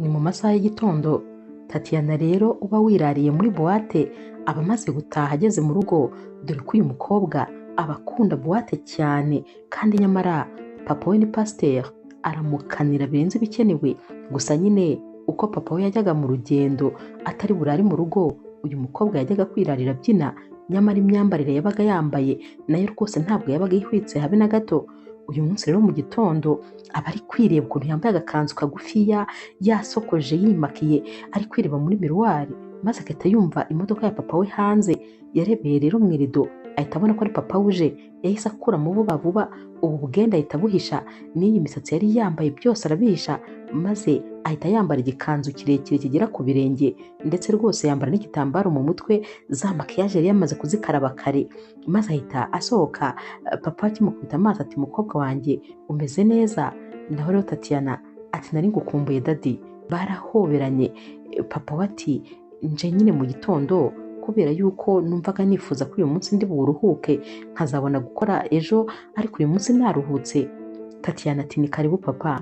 Ni mu masaha y'igitondo. Tatiana rero uba wirariye muri boîte aba amaze gutaha ageze mu rugo, dore ko uyu mukobwa aba akunda boîte cyane, kandi nyamara papa we ni pasiteri, aramukanira birenze ibikenewe. Gusa nyine uko papa we yajyaga mu rugendo atari burare mu rugo, uyu mukobwa yajyaga kwirarira abyina, nyamara imyambarire yabaga yambaye nayo rwose ntabwo yabaga ihwitse habe na gato. Uyu munsi rero mu gitondo aba ari kwireba ukuntu yambaye agakanzu kagufiya, yasokoje, yimakiye, ari kwireba muri miruwari, maze agahita yumva imodoka ya papa we hanze. Yarebeye rero mu irido ahita abona ko ari papa uje, yahise akuramo vuba vuba ubu bwenda ahita abuhisha, n'iyi misatsi yari yambaye byose arabihisha, maze ahita yambara igikanzu kirekire kigera ku birenge, ndetse rwose yambara n'igitambaro mu mutwe, za makiyaje yari yamaze kuzikaraba kare, maze ahita asohoka. Papa akimukubita amaso ati mukobwa wanjye umeze neza? Naho rero Tatiana ati nari ngukumbuye dadi. Barahoberanye. Papa we ati nje nyine mu gitondo kubera yuko numvaga nifuza ko uyu munsi ndi buruhuke nkazabona gukora ejo, ariko uyu munsi naruhutse. Tatiana ati ni karibu papa.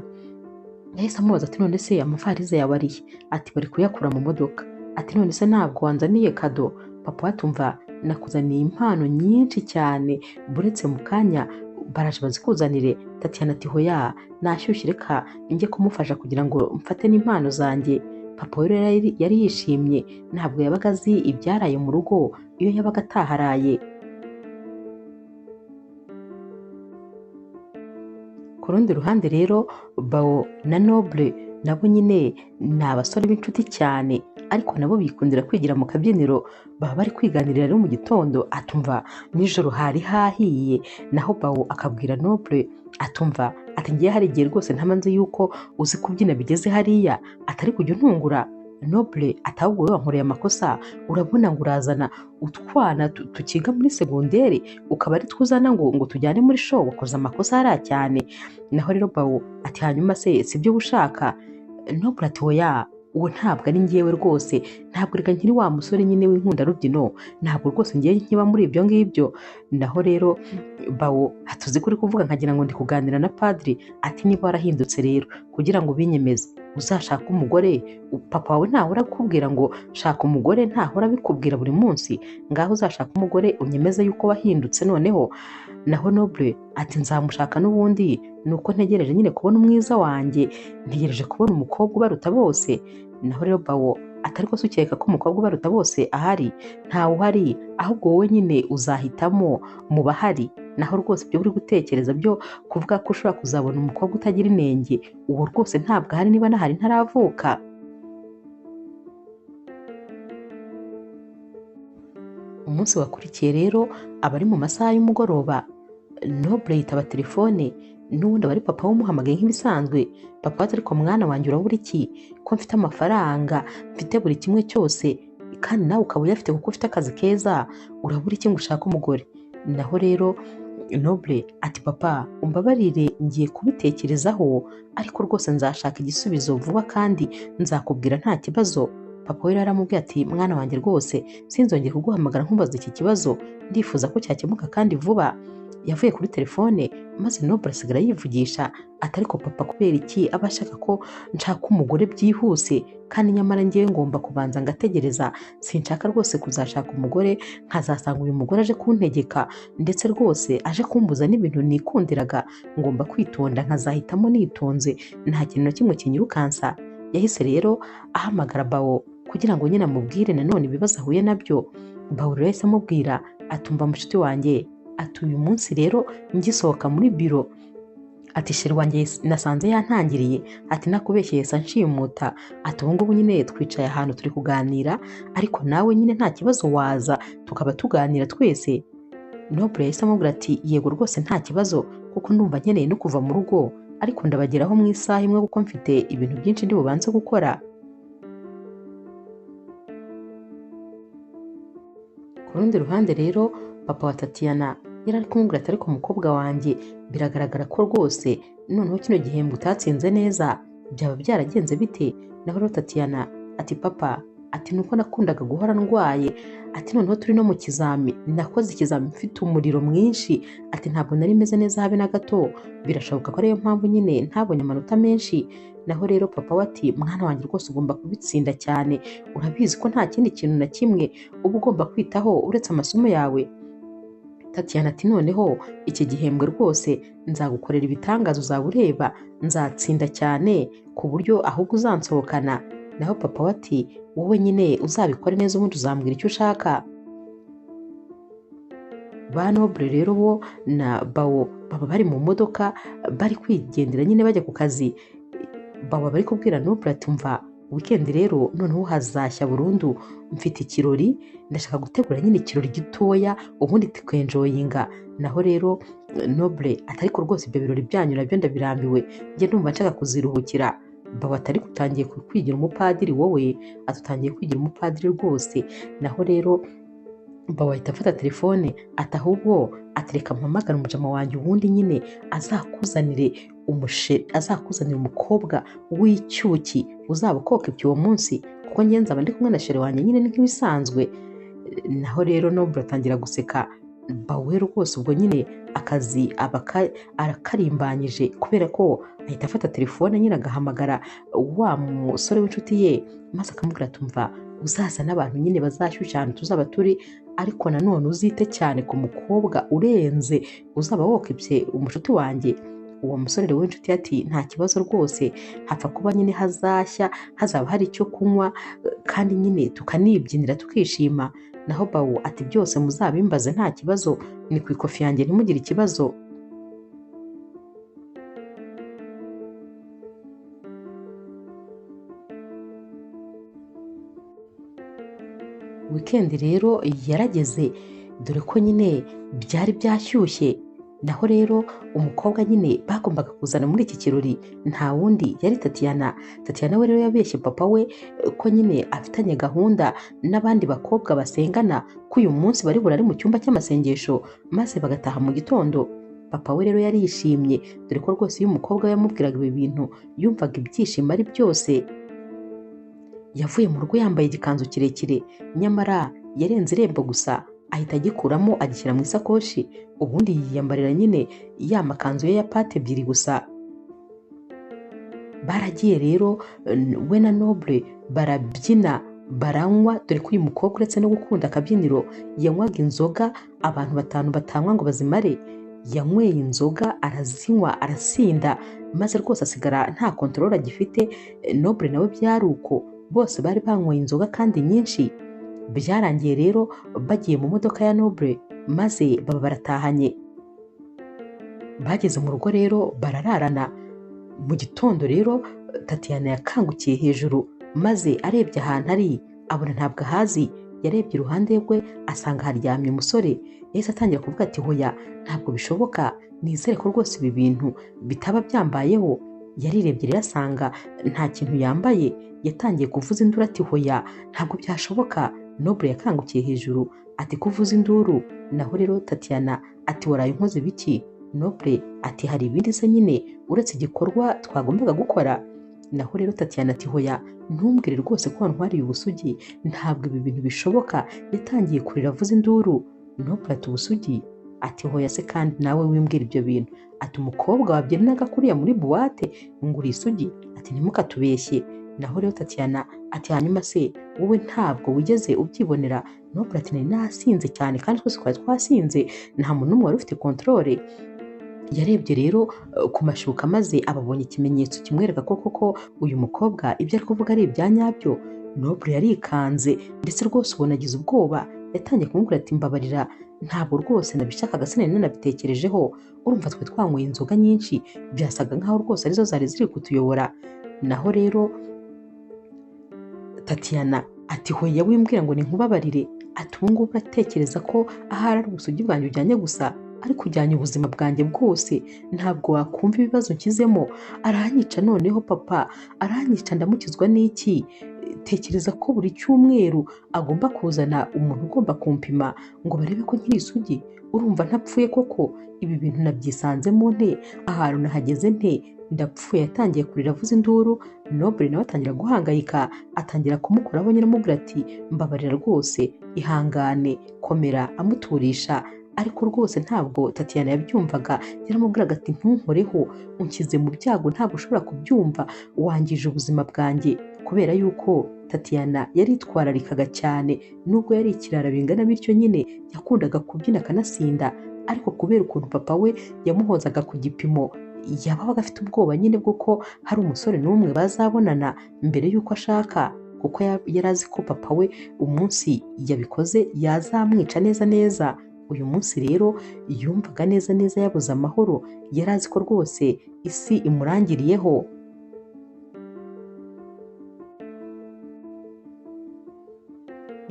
Yahise amubaza ati none se amavarize yawe arihe? Ati bari kuyakura mu modoka. Ati none se ntabwo wanzaniye kado? Papa atumva nakuzaniye impano nyinshi cyane, buretse mu kanya baraje bazikuzanire. Tatiana ati hoya nashyushye, reka njye kumufasha kugira ngo mfate n'impano zanjye. Papa we rero yari yishimye, ntabwo yabaga azi ibyaraye mu rugo iyo yabaga ataharaye. Ku rundi ruhande rero Bao na Noble nabo nyine ni abasore b'inshuti cyane, ariko nabo bikundira kwigira mu kabyiniro, baba bari kwiganirira rero mu gitondo, atumva nijoro hari hahiye. Naho Bao akabwira Noble atumva ati ngiye hari igihe rwose ntamanze yuko uzi kubyina bigeze hariya, atari kujya untungura. Noble atahubwo wowe wankoreye amakosa, urabona ngo urazana utwana tukiga muri segonderi ukaba ari twuzana ngo tujyane muri show, wakoze amakosa hariya cyane. Naho rero Bao ati hanyuma se sibyo ushaka? Noble ati oya uwo ntabwo ari ngewe rwose, ntabwo reka nkiri wa musore nyine w'inkundarubyino, ntabwo rwose ngiye nkiba muri ibyo ngibyo. Naho rero Bao atuzi ko uri kuvuga nkagira ngo ndi kuganira na padiri, ati niba warahindutse rero kugira ngo ubinyemeze uzashaka umugore, papa wawe ntahora akubwira ngo shaka umugore, ntahora abikubwira buri munsi, ngaho uzashaka umugore unyemeze yuko wahindutse noneho. Naho Noble ati nzamushaka n'ubundi, nuko ntegereje nyine kubona umwiza wanjye, ntegereje kubona umukobwa ubaruta bose. Naho rero Bao atari ko se ukeka ko umukobwa ubaruta bose ahari? Ntawe uhari, ahubwo wowe nyine uzahitamo mu bahari. Naho rwose ibyo uri gutekereza byo kuvuga ko ushobora kuzabona umukobwa utagira inenge, uwo rwose ntabwo ahari, niba nahari ntaravuka. Umunsi wakurikiye rero aba ari mu masaha y'umugoroba, Noble yitaba telefone, n'ubundi aba ari papa umuhamagaye nk'ibisanzwe. Papa ati ariko mwana wanjye urabura iki ko mfite amafaranga, mfite buri kimwe cyose, kandi nawe ukaba uyafite kuko ufite akazi keza, urabura iki ngo ushake umugore? Naho rero Noble ati papa umbabarire ngiye kubitekerezaho, ariko rwose nzashaka igisubizo vuba kandi nzakubwira nta kibazo. Papa we rero aramubwira ati mwana wanjye rwose sinzongere kuguhamagara nkubaza iki kibazo, ndifuza ko cyakemuka kandi vuba. Yavuye kuri telefone maze Noble asigara yivugisha ati ariko papa kubera iki aba ashaka ko nshaka umugore byihuse, kandi nyamara ngewe ngomba kubanza ngategereza, sinshaka rwose kuzashaka umugore nkazasanga uyu mugore aje kuntegeka, ndetse rwose aje kumbuza n'ibintu nikundiraga, ngomba kwitonda nkazahitamo nitonze, nta kintu na kimwe kinyirukansa. Yahise rero ahamagara Bao kugira ngo nyine amubwire nanone ibibazo ahuye nabyo. Bao rero yahise amubwira atumva mushuti wanjye, ati uyu munsi rero ngisohoka muri biro, ati sheri wanjye nasanze yantangiriye, ati nakubeshyeye sa nshimuta, ati ubu ngubu nyine twicaye ahantu turi kuganira, ariko nawe nyine nta kibazo waza tukaba tuganira twese. Noble yahise amubwira ati yego rwose nta kibazo, kuko ndumva nkeneye no kuva mu rugo, ariko ndabageraho mu isaha imwe kuko mfite ibintu byinshi ndi bubanze gukora. Ku rundi ruhande rero papa wa Tatiana yari ari kumubwira ati ariko umukobwa wanjye biragaragara ko rwose noneho kino gihembwe utatsinze neza, byaba byaragenze bite? Naho rero Tatiana ati papa ati nuko nakundaga guhora ndwaye, ati noneho turi no mu kizami, nakoze ikizami mfite umuriro mwinshi, ati ntabwo nari meze neza habe na gato, birashoboka ko ariyo mpamvu nyine ntabonye amanota menshi. Naho rero papa we ati mwana wanjye rwose ugomba kubitsinda cyane, urabizi ko nta kindi kintu na kimwe uba ugomba kwitaho uretse amasomo yawe. Tatiana ati noneho iki gihembwe rwose nzagukorera ibitangaza, uzaba ureba nzatsinda cyane ku buryo ahubwo uzansohokana. Naho papa we ati wowe nyine uzabikore neza ubundi uzambwira icyo ushaka. Ba Noble rero bo na Bawo baba bari mu modoka bari kwigendera nyine bajya ku kazi. Bawo bari kubwira Noble ati umva weekend rero noneho hazashya burundu, mfite ikirori ndashaka gutegura nyine ikirori gitoya ubundi tukenjoyinga. Naho rero Noble ati ariko rwose ibyo birori byanyu nabyo ndabirambiwe, njye ndumva nshaka kuziruhukira. Bawo ati ariko utangiye kwigira umupadiri wowe, ati utangiye kwigira umupadiri rwose. Naho rero Bawo ahita afata telefone ati ahubwo atereka mpamagara umujama wanjye ubundi nyine azakuzanire azakuzanira umukobwa w'icyuki uzaba ukoka ibyo uwo munsi, kuko njye nzaba ndi kumwe na chéri wanjye nyine ni nk'ibisanzwe. Naho rero Noble atangira guseka. Bawo rwose ubwo nyine akazi arakarimbanyije, kubera ko ahita afata telefone nyine agahamagara wa musore w'inshuti ye, maze akamubwira ati umva uzaza n'abantu nyine bazashyushya ahantu tuzaba turi, ariko nanone uzite cyane ku mukobwa urenze uzaba wokebye umushuti wanjye. Uwo musore rero w'inshuti ati nta kibazo rwose, hapfa kuba nyine hazashya, hazaba hari icyo kunywa kandi nyine tukanibyinira tukishima. Naho Bawo ati byose muzabimbaze nta kibazo, ni ku ikofi yanjye ntimugire ikibazo. Weekend rero yarageze, dore ko nyine byari byashyushye. Naho rero umukobwa nyine bagombaga kuzana muri iki kirori nta wundi yari Tatiana. Tatiana we rero yabeshye papa we ko nyine afitanye gahunda n'abandi bakobwa basengana, ko uyu munsi bari burare mu cyumba cy'amasengesho maze bagataha mu gitondo. Papa we rero yarishimye, dore ko rwose iyo umukobwa we yamubwiraga ibi bintu yumvaga ibyishimo ari byose. Yavuye mu rugo yambaye igikanzu kirekire, nyamara yarenze irembo gusa ahita agikuramo agishyira mu isakoshi, ubundi yiyambarira nyine ya makanzu ye ya pate ebyiri gusa. Baragiye rero we na Noble barabyina baranywa, dore ko uyu mukobwa uretse no gukunda akabyiniro yanywaga inzoga abantu batanu batanywa ngo bazimare. Yanyweye inzoga arazinywa arasinda, maze rwose asigara nta kontorora agifite. Noble nawe byari uko, bose bari banyweye inzoga kandi nyinshi. Byarangiye rero bagiye mu modoka ya Noble maze baba baratahanye. Bageze mu rugo rero barararana. Mu gitondo rero Tatiana yakangukiye hejuru, maze arebye ahantu ari abona ntabwo ahazi. Yarebye iruhande rwe asanga haryamye umusore. Yahise atangira kuvuga ati hoya ntabwo bishoboka, nizere ko rwose ibi bintu bitaba byambayeho. Yarirebye rero asanga nta kintu yambaye. Yatangiye kuvuza induru ati hoya ntabwo byashoboka. Noble yakangukiye hejuru ati kuvuza induru. Naho rero Tatiana ati waraye unkoze biki? Noble ati hari ibindi se nyine uretse igikorwa twagombaga gukora. Naho rero Tatiana ati hoya ntumbwire rwose ko wantwariye ubusugi, ntabwo ibi bintu bishoboka. Yatangiye kurira avuza induru. Noble ati ubusugi? Ati hoya se kandi nawe wimbwira ibyo bintu. Ati umukobwa wabyinaga kuriya muri buwate ngo uri isugi? Ati ntimukatubeshye. Naho rero Tatiana ati hanyuma se wowe ntabwo wigeze ubyibonera? Noble ati nari nasinze cyane kandi twese twari twasinze, nta muntu n'umwe wari ufite kontorore. Yarebye rero ku mashuka maze ababonye ikimenyetso kimwereka ko koko uyu mukobwa ibyo ari kuvuga ari ibya nyabyo. Noble yarikanze ndetse rwose ubona agize ubwoba. Yatangiye kumubwira ati mbabarira ntabwo rwose nabishakaga, sinari nanabitekerejeho, urumva twe twanyweye inzoga nyinshi byasaga nkaho rwose arizo zari ziri kutuyobora. Naho rero Tatiana ati hoya wimbwira ngo ninkubabarire, ati ubu ngubu uratekereza ko ahari ari ubusugi bwanjye ujyanye gusa, ariko ujyanye ubuzima bwanjye bwose, ntabwo wakumva ibibazo nshyizemo. Aranyica noneho papa, aranyica ndamukizwa n'iki? Tekereza ko buri cyumweru agomba kuzana umuntu ugomba kumpima ngo barebe ko nkiri isugi. Urumva ntapfuye koko? Ibi bintu nabyisanzemo nte? Ahantu nahageze nte? Ndapfuye. Yatangiye kurira avuza induru. Noble nawe atangira guhangayika, atangira kumukoraho nyine amubwira ati mbabarira rwose, ihangane, komera, amuturisha. Ariko rwose ntabwo Tatiana yabyumvaga, yaramubwiraga ati ntunkoreho, unshyize mu byago, ntabwo ushobora kubyumva, wangije ubuzima bwanjye. Kubera yuko Tatiana yaritwararikaga cyane, nubwo yari ikirara bingana bityo nyine yakundaga kubyina akanasinda, ariko kubera ukuntu papa we yamuhozaga ku gipimo, yabaga afite ubwoba nyine bw'uko hari umusore n'umwe bazabonana mbere y'uko ashaka, kuko yari azi ko papa we umunsi yabikoze yazamwica neza neza. Uyu munsi rero yumvaga neza neza yabuze amahoro, yari azi ko rwose isi imurangiriyeho.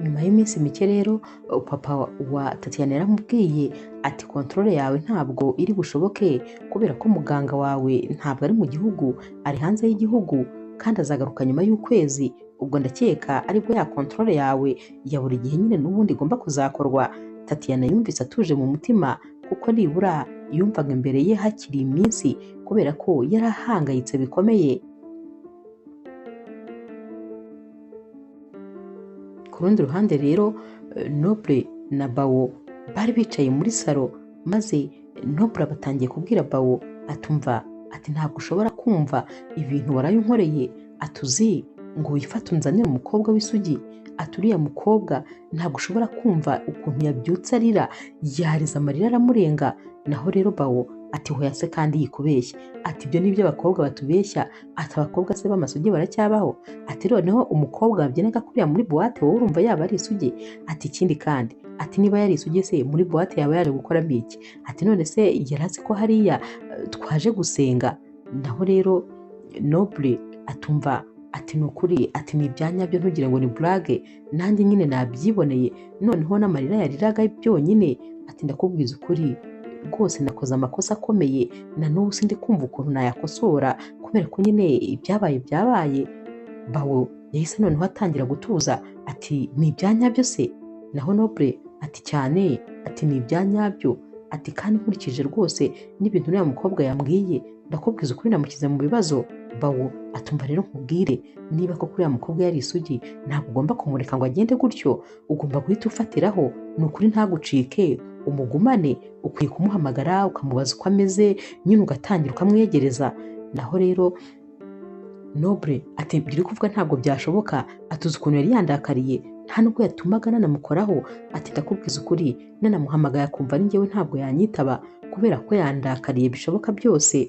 Nyuma y'iminsi mike rero papa wa Tatiana yaramubwiye ati kontorore yawe ntabwo iri bushoboke kubera ko muganga wawe ntabwo ari mu gihugu, ari hanze y'igihugu kandi azagaruka nyuma y'ukwezi, ubwo ndakeka aribwo ya kontorore yawe ya buri gihe nyine n'ubundi igomba kuzakorwa. Tatiana yumvise atuje mu mutima kuko nibura yumvaga imbere ye hakiri iminsi kubera ko yari ahangayitse bikomeye. Ku rundi ruhande rero Noble na Bawo bari bicaye muri salo, maze Noble batangiye kubwira Bawo atumva ati ntabwo ushobora kumva ibintu waraye unkoreye, atuzi ngo wifate unzanire umukobwa w'isugi, ati uriya mukobwa ntabwo ushobora kumva ukuntu yabyutse arira, yariza amarira aramurenga. Naho rero Bawo ati hoya se kandi yikubeshya, ati ibyo nibyo abakobwa batubeshya, ati abakobwa se b'amasugi baracyabaho, ati noneho umukobwa wabyinaga kuriya muri buwate wowe urumva yaba ari isugi, ati ikindi kandi ati niba yari isugi se muri buwate yaba yaje gukoramo iki, ati none se yari azi ko hariya twaje gusenga. Naho rero Noble atumva ati ni ukuri, ati ni ibyanyabyo ntugire ngo ni burage, nanjye nyine nabyiboneye, noneho n'amarira yariraga byonyine, ati ndakubwiza ukuri rwose nakoze amakosa akomeye, na n'ubu sindi kumva ukuntu nayakosora kubera ko nyine ibyabaye byabaye. Bawo yahise noneho atangira gutuza ati ni ibyanyabyo se? Naho Noble ati cyane, ati ni ibyanyabyo, ati kandi nkurikije rwose n'ibintu uriya mukobwa yambwiye, ndakubwiza ukuri namushyize mu bibazo. Bawo atumva rero nkubwire, niba koko uriya mukobwa yari isugi ntabwo ugomba kumureka ngo agende gutyo, ugomba guhita ufatiraho, ni ukuri ntagucike, umugumane, ukwiye kumuhamagara ukamubaza uko ameze nyine ugatangira ukamwegereza. Naho rero Noble ati ibyo uri kuvuga ntabwo byashoboka, atuzi ukuntu yari yandakariye, nta nubwo yatumaga nanamukoraho, ati ndakubwiza ukuri nanamuhamagaye akumva ari njyewe ntabwo yanyitaba kubera ko yandakariye bishoboka byose.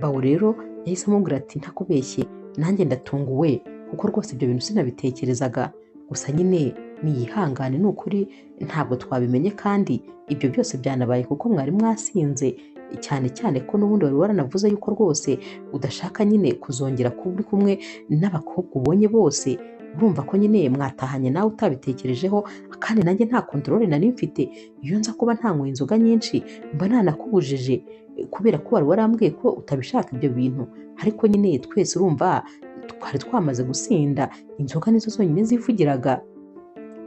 Bawo rero yahise amubwira ati ntakubeshye nanjye ndatunguwe kuko rwose ibyo bintu sinabitekerezaga, gusa nyine niyihangane ni ukuri ntabwo twabimenye kandi ibyo byose byanabaye kuko mwari mwasinze, cyane cyane ko n'ubundi wari waranavuze yuko rwose udashaka nyine kuzongera kuba uri kumwe n'abakobwa ubonye bose, urumva ko nyine mwatahanye nawe utabitekerejeho, kandi nanjye nta kontorore nari mfite, iyo nza kuba ntanyweye inzoga nyinshi mba nanakubujije kubera ko wari warambwiye ko utabishaka ibyo bintu, ariko nyine twese urumva twari twamaze gusinda, inzoga nizo zonyine zivugiraga.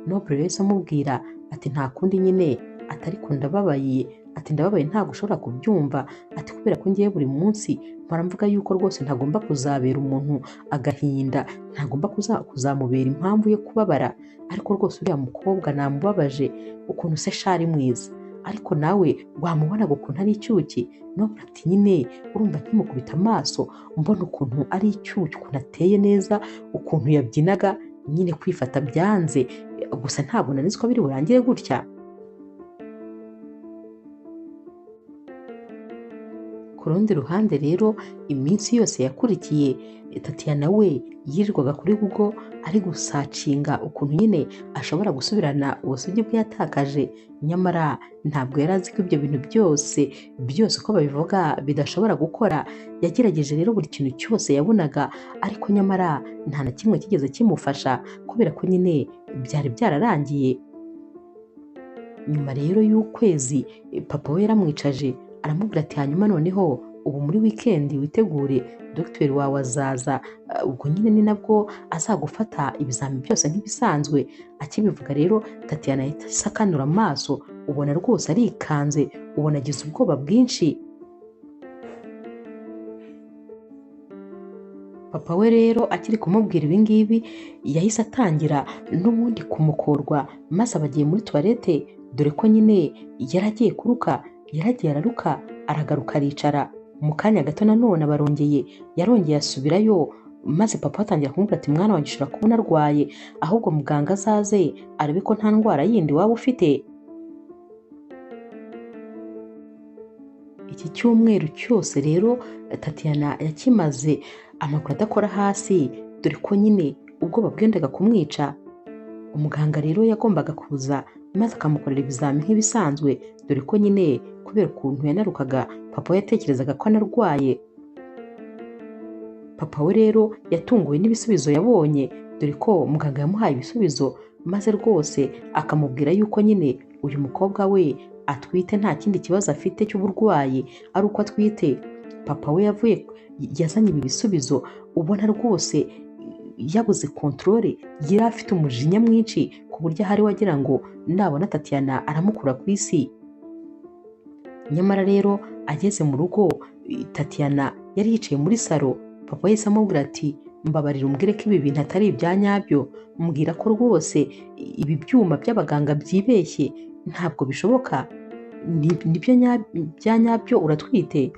Noble yahise amubwira ati nta kundi nyine, ati ariko ndababaye, ati ndababaye ntabwo ushobora kubyumva, ati kubera ko ngiye buri munsi mpora mvuga yuko rwose ntagomba kuzabera umuntu agahinda, ntagomba kuzamubera impamvu yo kubabara, ariko rwose uriya mukobwa namubabaje, ukuntu se shari mwiza, ariko nawe wamubonaga ukuntu ari icyuki. Noble ati nyine urumva nkimukubita amaso mbona ukuntu ari icyuki, ukuntu ateye neza, ukuntu yabyinaga, nyine kwifata byanze, gusa ntabwo nari nzi ko biri burangire gutya. Ku rundi ruhande rero iminsi yose yakurikiye Tatiana we yirirwaga kuri Google ari gusacinga ukuntu nyine ashobora gusubirana ubusugi bwe yatakaje, nyamara ntabwo yari azi ko ibyo bintu byose byose uko babivuga bidashobora gukora. Yagerageje rero buri kintu cyose yabonaga, ariko nyamara nta na kimwe kigeze kimufasha kubera ko nyine byari byararangiye. Nyuma rero y'ukwezi papa we yaramwicaje aramubwira ati hanyuma noneho ubu muri weekend witegure dogiteri wawe azaza, ubwo nyine ni nabwo azagufata ibizami byose nk'ibisanzwe. Akibivuga rero Tatiana yahise akanura amaso, ubona rwose arikanze, ubona agize ubwoba bwinshi. Papa we rero akiri kumubwira ibi ngibi yahise atangira n'ubundi kumukorwa, maze aba agiye muri toilette, dore ko nyine yaragiye kuruka, yaragiye araruka, aragaruka aricara. Mu kanya gato nanone abarongeye, yarongeye asubirayo, maze papa atangira kumubwira ati mwana wanjye ushobora kubona arwaye, ahubwo muganga azaze arebe ko nta ndwara yindi waba ufite. Iki cyumweru cyose rero Tatiana yakimaze amaguru adakora hasi, dore ko nyine ubwoba bwendaga kumwica. Umuganga rero yagombaga kuza maze akamukorera ibizami nk'ibisanzwe, dore ko nyine kubera ukuntu yanarukaga papa we yatekerezaga ko anarwaye. Papa we rero yatunguwe n'ibisubizo yabonye, dore ko muganga yamuhaye ibisubizo maze rwose akamubwira yuko nyine uyu mukobwa we atwite nta kindi kibazo afite cy'uburwayi ari uko atwite. Papa we yazanye ibi bisubizo ubona rwose yabuze controle, yari afite umujinya mwinshi ku buryo ahari wagira ngo nabona Tatiana aramukura ku isi. Nyamara rero ageze mu rugo Tatiana yari yicaye muri salo, papa yahise amubwira ati mbabarira umbwire ko ibi bintu atari ibya nyabyo, mbwira ko rwose ibi byuma by'abaganga byibeshye, ntabwo bishoboka, nibyo bya nyabyo uratwite,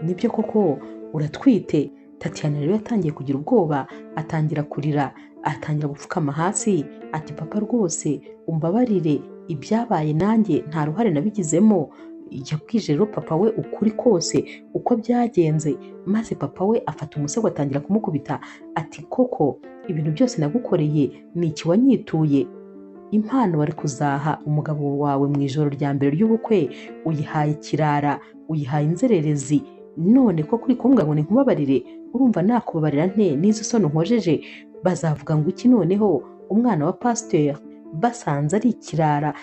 nibyo koko uratwite. Tatiana rero yatangiye kugira ubwoba, atangira kurira, atangira gupfukama hasi ati papa rwose umbabarire ibyabaye nanjye nta ruhare nabigizemo. Yabwije rero papa we ukuri kose uko byagenze, maze papa we afata umusego atangira kumukubita ati koko ibintu byose nagukoreye ni iki wanyituye? Impano wari kuzaha umugabo wawe mu ijoro rya mbere ry'ubukwe uyihaye ikirara, uyihaye inzererezi, none ko kuri kumbwa ngo ninkubabarire, urumva nakubabarira nte n'izo soni nkojeje? Bazavuga ngo iki noneho umwana wa pasteur basanze ari ikirara,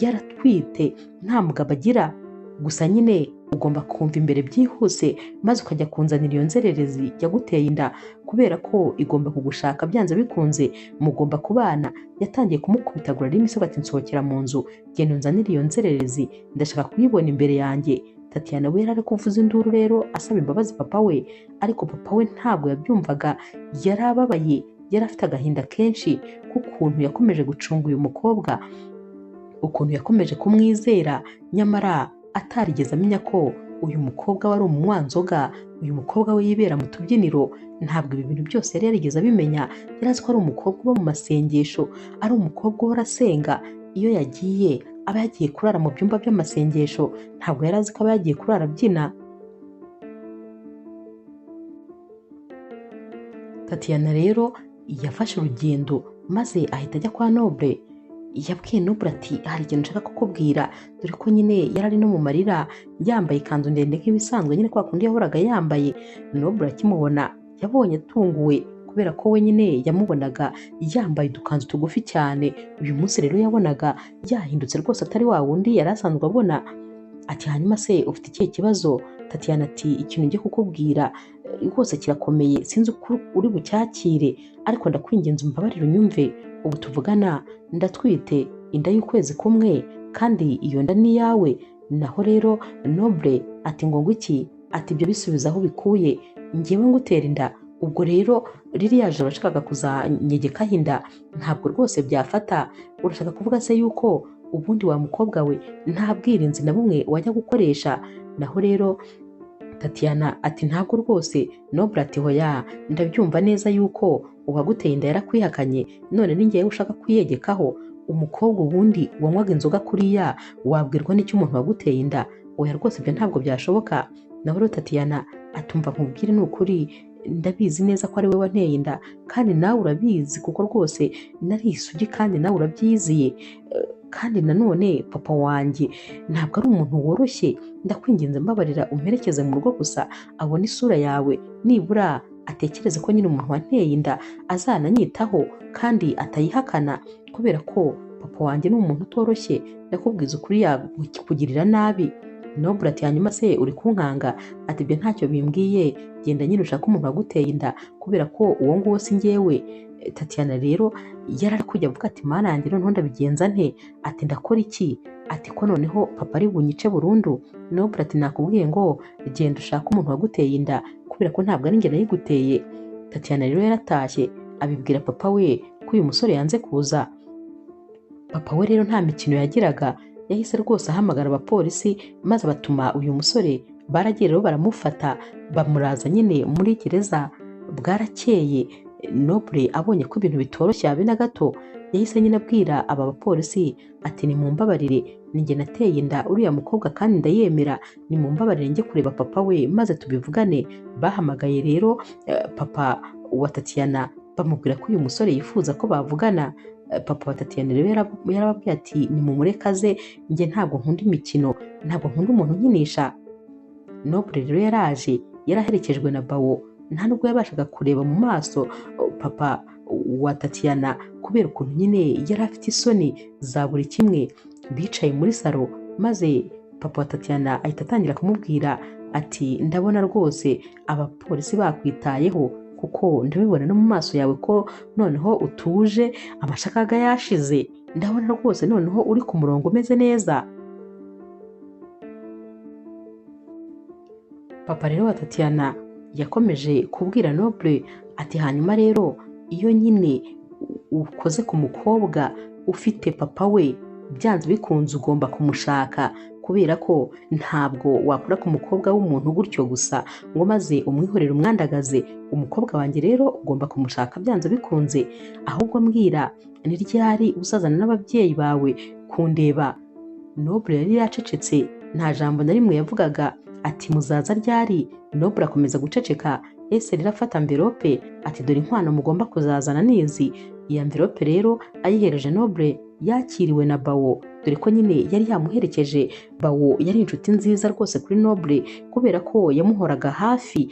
yaratwite nta mugabo agira? Gusa nyine ugomba kumva imbere byihuse maze ukajya kunzanira iyo nzererezi yaguteye inda, kubera ko igomba kugushaka byanze bikunze, mugomba kubana. Yatangiye kumukubitagura n'imisego ati nsohokera mu nzu, genda unzanire iyo nzererezi, ndashaka kuyibona imbere yanjye. Tatiana we yari ari kuvuza induru rero asaba imbabazi papa we, ariko papa we ntabwo yabyumvaga, yari ababaye, yari afite agahinda kenshi k'ukuntu yakomeje gucunga uyu mukobwa, ukuntu yakomeje kumwizera, nyamara atarigeze amenya ko uyu mukobwa wari umunywanzoga, uyu mukobwa we yibera mu tubyiniro. Ntabwo ibi bintu byose yari yarigeze abimenya, yari azi ko ari umukobwa uba mu masengesho, ari umukobwa uhora asenga, iyo yagiye aba yagiye kurara mu byumba by'amasengesho, ntabwo yari azi ko aba yagiye kurara abyina. Tatiana rero yafashe urugendo maze ahita ajya kwa Noble. Yabwiye Noble ati hari ikintu nshaka kukubwira, dore ko nyine yari ari no mu marira, yambaye ikanzu ndende nk'ibisanzwe nyine kwa kundi yahoraga yambaye. Noble akimubona yabonye atunguwe, kubera ko we nyine yamubonaga yambaye udukanzu tugufi cyane. Uyu munsi rero yabonaga yahindutse rwose, atari wa wundi yari asanzwe abona. Ati hanyuma se ufite ikihe kibazo? Tatiana ati ikintu ngiye kukubwira rwose kirakomeye, sinzi uko uri bucyakire, ariko ndakwinginze umbabarire unyumve. Ubu tuvugana ndatwite inda y'ukwezi kumwe, kandi iyo nda ni iyawe. Naho rero Noble ati ngo iki? Ati ibyo bisubiza aho bikuye, njyewe ngutera inda? Ubwo rero ririya joro washakaga kuzanyegekaho inda ntabwo rwose byafata. Urashaka kuvuga se yuko ubundi wa mukobwa we nta bwirinzi na bumwe wajya gukoresha? Naho rero Tatiana ati ntabwo rwose. Noble ati hoya, ndabyumva neza yuko uwaguteye inda yarakwihakanye, none ni njyewe ushaka kwiyegekaho. Umukobwa ubundi wanywaga inzoga kuriya wabwirwa n'icyo umuntu waguteye inda? Oya rwose ibyo ntabwo byashoboka. Naho rero Tatiana atumva nkubwire ni ukuri, ndabizi neza ko ari we wanteye inda, kandi nawe urabizi kuko rwose nari isugi kandi nawe urabyiziye, kandi nanone papa wanjye ntabwo ari umuntu woroshye, ndakwinginze mbabarira umperekeze mu rugo gusa abone isura yawe, nibura atekereze ko nyine umuntu wanteye inda azananyitaho kandi atayihakana, kubera ko papa wanjye ni umuntu utoroshye, ndakubwiza ukuri yakugirira nabi. Noble ati hanyuma se uri kunkanga? Ati ibyo ntacyo bimbwiye, genda nyine ushake umuntu waguteye inda, kubera ko uwo nguwo si njyewe. Tatiana rero yari ari kujya avuga ati mana yanjye noneho ndabigenza nte, ati ndakora iki, ati ko noneho papa ari bunyice burundu. Noble ati nakubwiye ngo genda ushake umuntu waguteye inda kubera ko ntabwo ari njye nayiguteye. Tatiana rero yaratashye abibwira papa we ko uyu musore yanze kuza. Papa we rero nta mikino yagiraga, yahise rwose ahamagara abapolisi maze abatuma uyu musore. Baragiye rero baramufata bamuraza nyine muri gereza. Bwarakeye Noble abonye ko ibintu bitoroshye habe na gato, yahise nyine abwira aba bapolisi ati nimumbabarire, ninjye nateye inda uriya mukobwa kandi ndayemera, nimumbabarire njye kureba papa we maze tubivugane. Bahamagaye rero papa wa Tatiana bamubwira ko uyu musore yifuza ko bavugana. Papa wa Tatiana rero yarababwiye ati nimumureke aze, njye ntabwo nkunda imikino, ntabwo nkunda umuntu unkinisha. Noble rero yaraje, yaraherekejwe na Bawo, nta nubwo yabashaga kureba mu maso papa wa Tatiana kubera ukuntu nyine yari afite isoni za buri kimwe. Bicaye muri salo maze papa wa Tatiana ahita atangira kumubwira ati ndabona rwose abapolisi bakwitayeho kuko ndabibona no mu maso yawe ko noneho utuje, amashakaga yashize, ndabona rwose noneho uri ku murongo umeze neza. Papa rero wa Tatiana yakomeje kubwira Noble ati hanyuma rero iyo nyine ukoze ku mukobwa ufite papa we byanze bikunze ugomba kumushaka, kubera ko ntabwo wakora ku mukobwa w'umuntu gutyo gusa ngo maze umwihorere umwandagaze. Umukobwa wanjye rero ugomba kumushaka byanze bikunze, ahubwo mbwira ni ryari uzazana n'ababyeyi bawe kundeba. Noble yari yacecetse, nta jambo na rimwe yavugaga. Ati muzaza ryari? Noble akomeza guceceka. Ese rero afata amverope ati dore inkwano mugomba kuzazana nizi. Iyi amverope rero ayihereje Noble, yakiriwe na Bawo, dore ko nyine yari yamuherekeje. Bawo yari inshuti nziza rwose kuri Noble kubera ko yamuhoraga hafi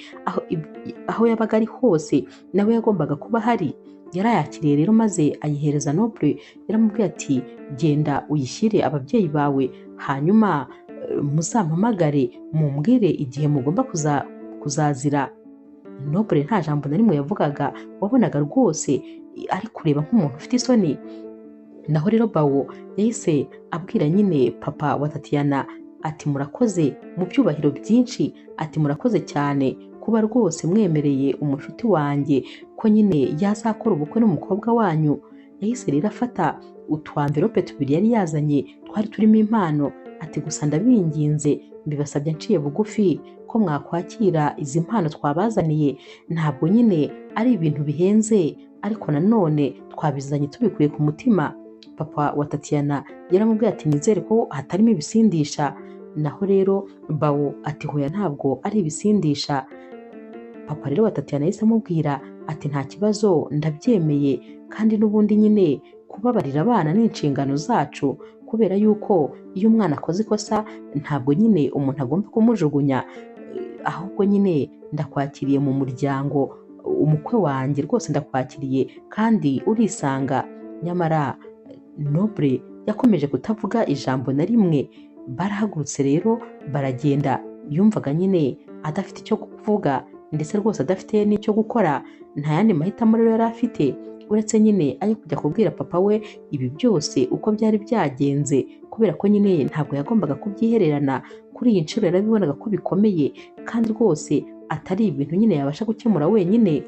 aho yabaga ari hose, nawe yagombaga kuba ahari. Yarayakiriye rero maze ayihereza Noble, yaramubwiye ati genda uyishyire ababyeyi bawe, hanyuma muzampamagare mumbwire igihe mugomba kuzazira. Noble nta jambo na rimwe yavugaga, wabonaga rwose ari kureba nk'umuntu ufite isoni. Naho rero Bawo yahise abwira nyine papa wa Tatiana ati murakoze mu byubahiro byinshi, ati murakoze cyane kuba rwose mwemereye umushuti wanjye ko nyine yazakora ubukwe n'umukobwa wanyu. Yahise rero afata utwamverope tubiri yari yazanye twari turimo impano, ati gusa ndabinginze mbibasabye nciye bugufi ko mwakwakira izi mpano twabazaniye, ntabwo nyine ari ibintu bihenze ariko nanone twabizanye tubikuye ku mutima. Papa wa Tatiana yaramubwiye ati nizere ko hatarimo ibisindisha. Naho rero Bawo ati hoya ntabwo ari ibisindisha. Papa rero wa Tatiana yahise amubwira ati nta kibazo ndabyemeye, kandi n'ubundi nyine kubabarira abana ni inshingano zacu, kubera yuko iyo umwana akoze ikosa ntabwo nyine umuntu agomba kumujugunya, ahubwo nyine ndakwakiriye mu muryango, umukwe wanjye rwose ndakwakiriye kandi urisanga. Nyamara Noble yakomeje kutavuga ijambo na rimwe. Barahagurutse rero baragenda, yumvaga nyine adafite icyo kuvuga ndetse rwose adafite n'icyo gukora, nta yandi mahitamo rero yari afite uretse nyine ayo kujya kubwira papa we ibi byose uko byari byagenze, kubera ko nyine ntabwo yagombaga kubyihererana. Kuri iyi nshuro yarabibonaga ko bikomeye kandi rwose atari ibintu nyine yabasha gukemura wenyine.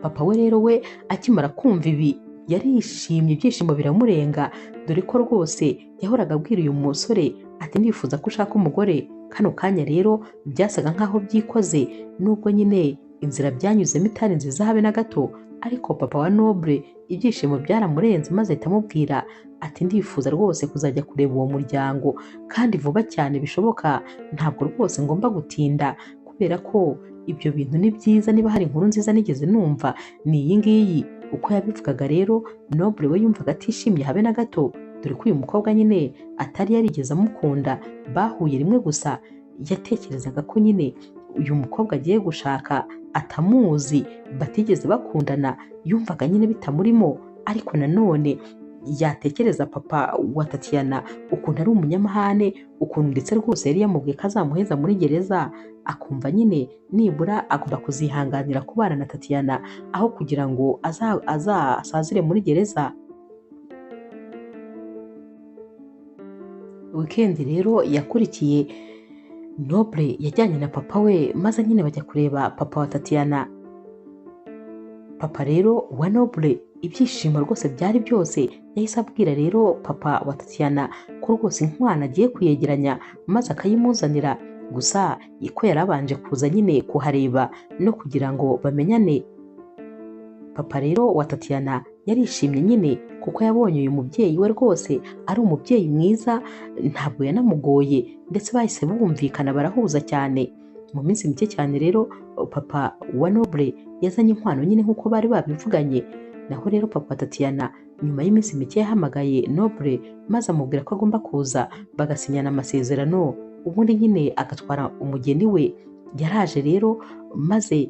Papa we rero we akimara kumva ibi yarishimye, ibyishimo biramurenga, dore ko rwose yahoraga abwira uyu musore ati ndifuza ko ushaka umugore. Kano kanya rero byasaga nkaho byikoze, nubwo nyine inzira byanyuzemo itari nziza habe na gato, ariko papa wa Noble ibyishimo byaramurenze maze ahita amubwira ati ndifuza rwose kuzajya kureba uwo muryango kandi vuba cyane bishoboka, ntabwo rwose ngomba gutinda kubera ko ibyo bintu ni byiza, niba hari inkuru nziza nigeze numva ni iyi ngiyi. Uko yabivugaga rero Noble we yumvaga atishimye habe na gato, dore ko uyu mukobwa nyine atari yarigeze amukunda, bahuye rimwe gusa. Yatekerezaga ko nyine uyu mukobwa agiye gushaka atamuzi, batigeze bakundana, yumvaga nyine bitamurimo. Ariko nanone Yatekereza papa wa Tatiana ukuntu ari umunyamahane, ukuntu ndetse rwose yari yamubwiye ko azamuheza muri gereza, akumva nyine nibura agomba kuzihanganira kubana na Tatiana aho kugira ngo azasazire muri gereza. Weekend rero yakurikiye Noble yajyanye na papa we, maze nyine bajya kureba papa wa Tatiana. Papa rero wa Noble ibyishimo rwose byari byose, yahise abwira rero papa wa Tatiana ko rwose inkwano agiye kuyegeranya maze akayimuzanira, gusa ko yarabanje kuza nyine kuhareba no kugira ngo bamenyane. Papa rero wa Tatiana yarishimye nyine kuko yabonye uyu mubyeyi we rwose ari umubyeyi mwiza, ntabwo yanamugoye, ndetse bahise bumvikana barahuza cyane. Mu minsi mike cyane rero papa wa Noble yazanye inkwano nyine nk'uko bari babivuganye. Naho rero papa wa Tatiana nyuma y'iminsi mike yahamagaye Noble maze amubwira ko agomba kuza bagasinyana amasezerano, ubundi nyine agatwara umugeni we. Yaraje rero maze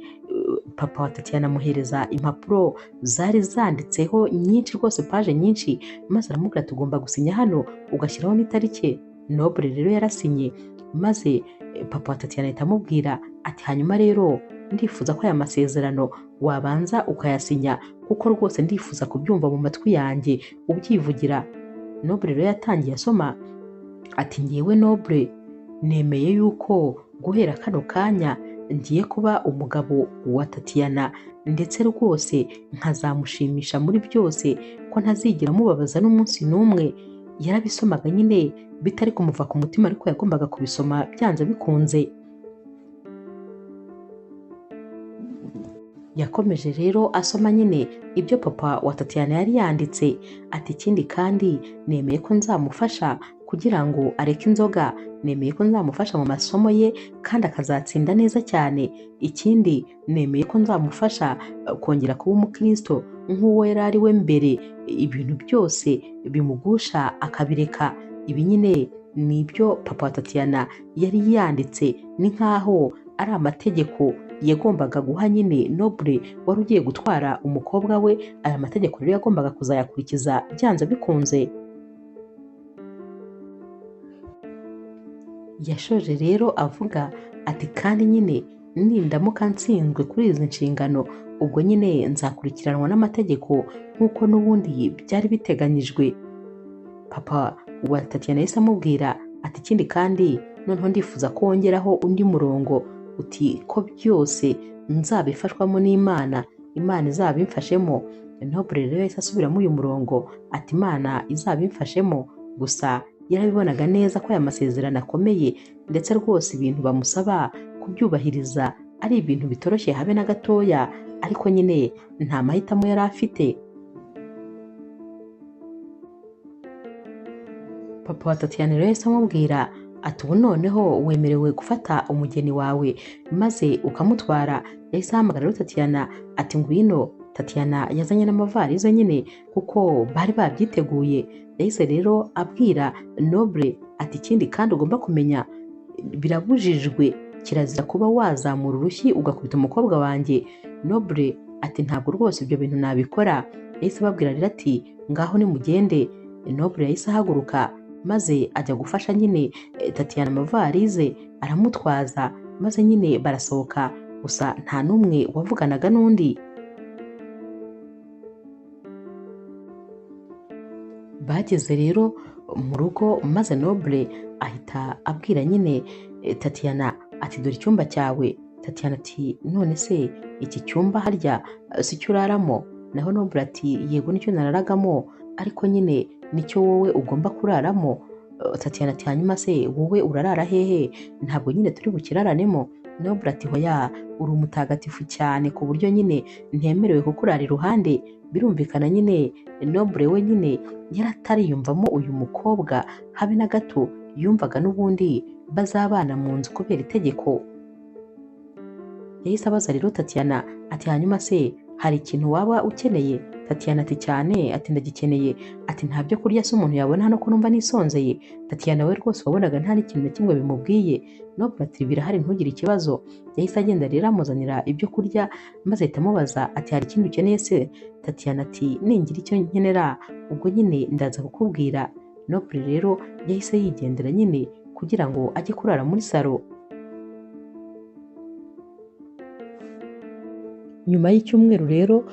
papa wa Tatiana amuhereza impapuro zari zanditseho nyinshi rwose, paje nyinshi, maze aramubwira tugomba gusinya hano ugashyiraho n'itariki. Noble rero yarasinye, maze papa wa Tatiana ahita amubwira ati hanyuma rero ndifuza ko aya masezerano wabanza ukayasinya kuko rwose ndifuza kubyumva mu matwi yanjye ubyivugira. Noble rero yatangiye asoma ati ngewe Noble nemeye yuko guhera kano kanya ngiye kuba umugabo wa Tatiana, ndetse rwose nkazamushimisha muri byose, ko ntazigera mubabaza n'umunsi n'umwe. Yarabisomaga nyine bitari kumuva ku mutima, ariko yagombaga kubisoma byanze bikunze. Yakomeje rero asoma nyine ibyo papa wa Tatiana yari yanditse, ati ikindi kandi nemeye ko nzamufasha kugira ngo areke inzoga, nemeye ko nzamufasha mu masomo ye kandi akazatsinda neza cyane. Ikindi nemeye ko nzamufasha kongera kuba umukristo nk'uwo yari ari we mbere, ibintu byose bimugusha akabireka. Ibi nyine ni ibyo papa wa Tatiana yari yanditse, ni nkaho ari amategeko yagombaga guha nyine Noble wari ugiye gutwara umukobwa we. Aya mategeko rero yagombaga kuzayakurikiza byanze bikunze. Yashoje rero avuga ati kandi nyine nindamuka nsinzwe kuri izi nshingano, ubwo nyine nzakurikiranwa n'amategeko nk'uko n'ubundi byari biteganyijwe. Papa wa Tatiana yahise amubwira ati ikindi kandi noneho ndifuza ko wongeraho undi murongo, uti ko byose nzabifashwamo n'Imana, Imana izabimfashemo. Noble rero yahise asubiramo uyu murongo ati Imana izabimfashemo. Gusa yarabibonaga neza ko aya masezerano akomeye, ndetse rwose ibintu bamusaba kubyubahiriza ari ibintu bitoroshye habe na gatoya, ariko nyine nta mahitamo yari afite. Papa wa Tatiana rero yahise amubwira ati ubu noneho wemerewe gufata umugeni wawe maze ukamutwara. Yahise ahamagara rero Tatiana ati ngwino. Tatiana yazanye n'amavarize nyine kuko bari babyiteguye. Yahise rero abwira Noble ati ikindi kandi ugomba kumenya, birabujijwe, kirazira kuba wazamura urushyi ugakubita umukobwa wanjye. Noble ati ntabwo rwose ibyo bintu nabikora. Yahise ababwira rero ati ngaho nimugende. Noble yahise ahaguruka maze ajya gufasha nyine Tatiana amavarize, aramutwaza, maze nyine barasohoka. Gusa nta n'umwe wavuganaga n'undi. Bageze rero mu rugo, maze Noble ahita abwira nyine Tatiana ati dore icyumba cyawe. Tatiana ati none se iki cyumba harya si cyo uraramo? Naho Noble ati yego nicyo nararagamo, ariko nyine nicyo wowe ugomba kuraramo. Tatiana ati hanyuma se wowe urarara hehe? Ntabwo nyine turi bukiraranemo. Noble ati hoya, uri umutagatifu cyane ku buryo nyine ntemerewe kukurara iruhande. Birumvikana nyine Noble we nyine yaratariyumvamo uyu mukobwa habe na gato, yumvaga n'ubundi bazabana mu nzu kubera itegeko. Yahise abaza rero Tatiana ati hanyuma se hari ikintu waba ukeneye? Tatiana ati cyane, ati ndagikeneye, ati nta byo kurya se umuntu yabona hano ko numva nisonzeye. Tatiana we rwose wabonaga nta n'ikintu na kimwe bimubwiye. Noble ati birahari ntugire ikibazo. Yahise agenda rero amuzanira ibyo kurya maze ahita amubaza ati hari ikindi ukeneye se? Tatiana ati ningira icyo nkenera ubwo nyine ndaza kukubwira. Noble rero yahise yigendera nyine kugira ngo ajye kurara muri salo. Nyuma y'icyumweru rero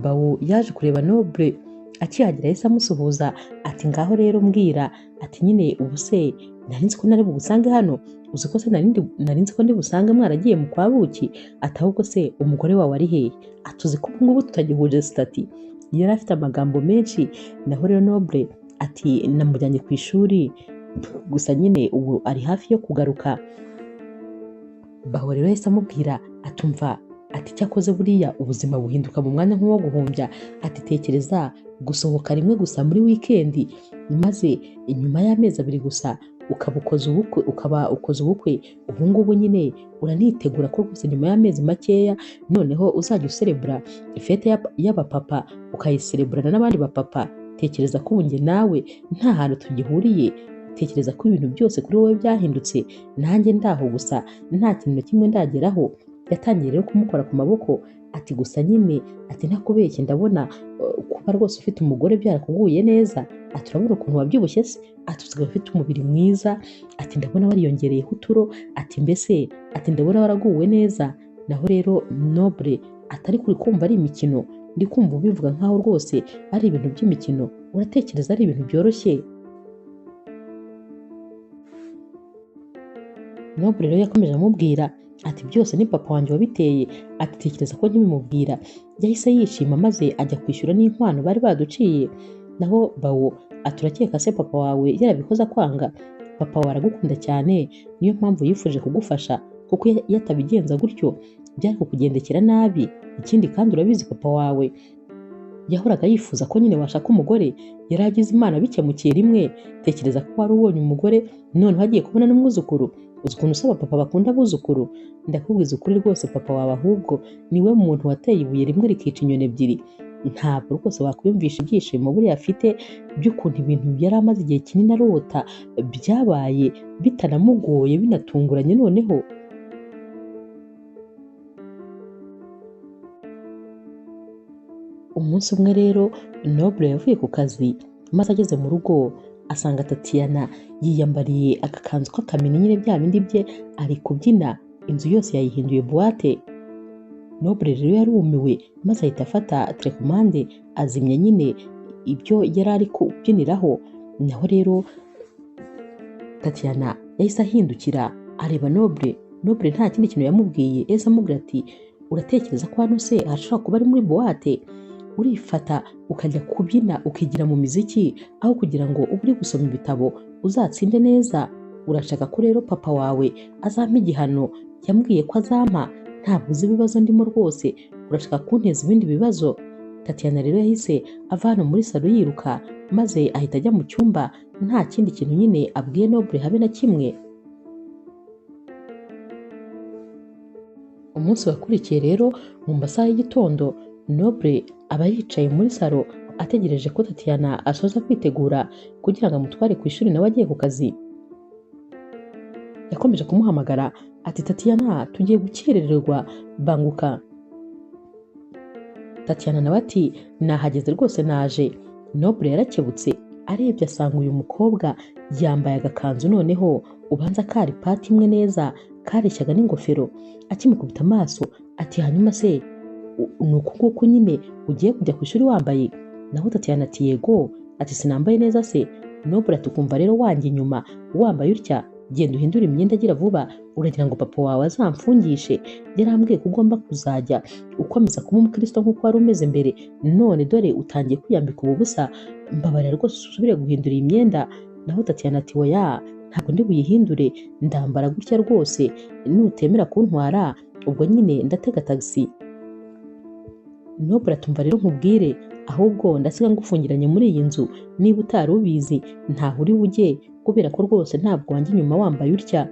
Bawo yaje kureba Noble, akihagera yahise amusuhuza ati ngaho rero mbwira, ati nyine ubu se nari nzi ko nari bugusange hano, uzi ko se nari nzi ko ndi busange mwaragiye mu kwa buki, ati ahubwo se umugore wawe ari hehe? Ati uzi ko ubu ngubu tutagihuje sitati. Yari afite amagambo menshi. Naho rero Noble ati namujyanye ku ishuri gusa nyine ubu ari hafi yo kugaruka. Bawo rero yahise amubwira atumva ati cyakoze buriya ubuzima buhinduka mu mwanya nk'uwo guhumbya, ati tekereza gusohoka rimwe gusa muri wikendi maze inyuma y'amezi 2 gusa ukaba ukoze ubukwe, ubu ngubu nyine uranitegura ko rwose nyuma y'amezi makeya noneho uzajya userebura ifete y'abapapa ukayisereburana n'abandi bapapa. Tekereza ko ubu njye nawe nta hantu tugihuriye, tekereza ko ibintu byose kuri wowe byahindutse, nanjye ndaho gusa nta kintu na kimwe ndageraho. Yatangiye rero kumukora ku maboko ati gusa nyine ati ntakubeshye ndabona kuba rwose ufite umugore byarakuguye neza, ati urabona ukuntu wabyibushye se, ati usigaye ufite umubiri mwiza, ati ndabona wariyongereyeho uturo, ati mbese ati ndabona waraguwe neza. Naho rero Noble atari kuri kumva ari imikino, ndi kumva ubivuga nkaho rwose ari ibintu by'imikino, uratekereza ari ibintu byoroshye? Noble rero yakomeje amubwira ati byose ni papa wanjye wabiteye, ati tekereza ko nkibimubwira yahise yishima maze ajya kwishyura n'inkwano bari baduciye. Naho Bawo ati urakeka se papa wawe yarabikoze akwanga? Papa wawe aragukunda cyane niyo mpamvu yifuje kugufasha, kuko iyo atabigenza gutyo byari kukugendekera nabi. Ikindi kandi urabizi papa wawe yahoraga yifuza ko nyine washaka umugore, yari agize Imana bikemukiye rimwe. Tekereza ko wari ubonye umugore noneho agiye kubona n'umwuzukuru. Uzi ukuntu usaba papa bakunda abuzukuru? Ndakubwiza ukuri rwose papa wawe ahubwo niwe muntu wateye ibuye rimwe rikica inyoni ebyiri. Ntabwo rwose wakwiyumvisha ibyishimo buriya afite by'ukuntu ibintu yari amaze igihe kinini arota byabaye bitanamugoye binatunguranye noneho. Umunsi umwe rero Noble yavuye ku kazi maze ageze mu rugo asanga Tatiana yiyambariye agakanzu k'akamini nyine bya bindi bye ari kubyina, inzu yose yayihinduye buwate. Noble rero yarumiwe maze ahita afata telekomande azimya nyine ibyo yari ari kubyiniraho. Naho rero Tatiana yahise ahindukira areba Noble. Noble nta kindi kintu yamubwiye, yahise amubwira ati uratekereza ko hano se hashobora kuba ari muri buwate? Urifata ukajya kubyina ukigira mu miziki aho kugira ngo ube uri gusoma ibitabo uzatsinde neza. Urashaka ko rero papa wawe azampa igihano yambwiye ko azampa? Ntabwo uzi ibibazo ndimo rwose, urashaka kunteza ibindi bibazo? Tatiana rero yahise ava hano muri salo yiruka maze ahita ajya mu cyumba nta kindi kintu nyine abwiye Noble habe na kimwe. Umunsi wakurikiye rero mu masaha y'igitondo Noble aba yicaye muri salo ategereje ko Tatiana asoza kwitegura kugira ngo amutware ku ishuri nawe agiye ku kazi. Yakomeje kumuhamagara ati Tatiana tugiye gukerererwa banguka. Tatiana nawe ati nahageze rwose naje. Noble yarakebutse arebye asanga uyu mukobwa yambaye agakanzu noneho ubanza kari pati imwe neza kareshyaga n'ingofero. Akimukubita amaso ati hanyuma se ni uku nguku nyine ugiye kujya ku ishuri wambaye? Naho Tatiana ati yego, ati sinambaye neza se? Noble ati ukumva rero wanjye inyuma wambaye utya, genda uhindure imyenda agira vuba, uragira ngo papa wawe azamfungishe? Yarambwiye ko ugomba kuzajya ukomeza kuba umukristo nk'uko wari umeze mbere, none dore utangiye kwiyambika ubu busa, mbabarira rwose usubire guhindura iyi myenda. Naho Tatiana ati oya ntabwo ndi buyihindure, ndambara gutya rwose, nutemera kuntwara ubwo nyine ndatega tagisi. Noble atumva rero nkubwire, ahubwo ndasiga ngufungiranye muri iyi nzu, niba utari ubizi ntaho uri bujye kubera ko rwose ntabwo wanjye inyuma wambaye utya.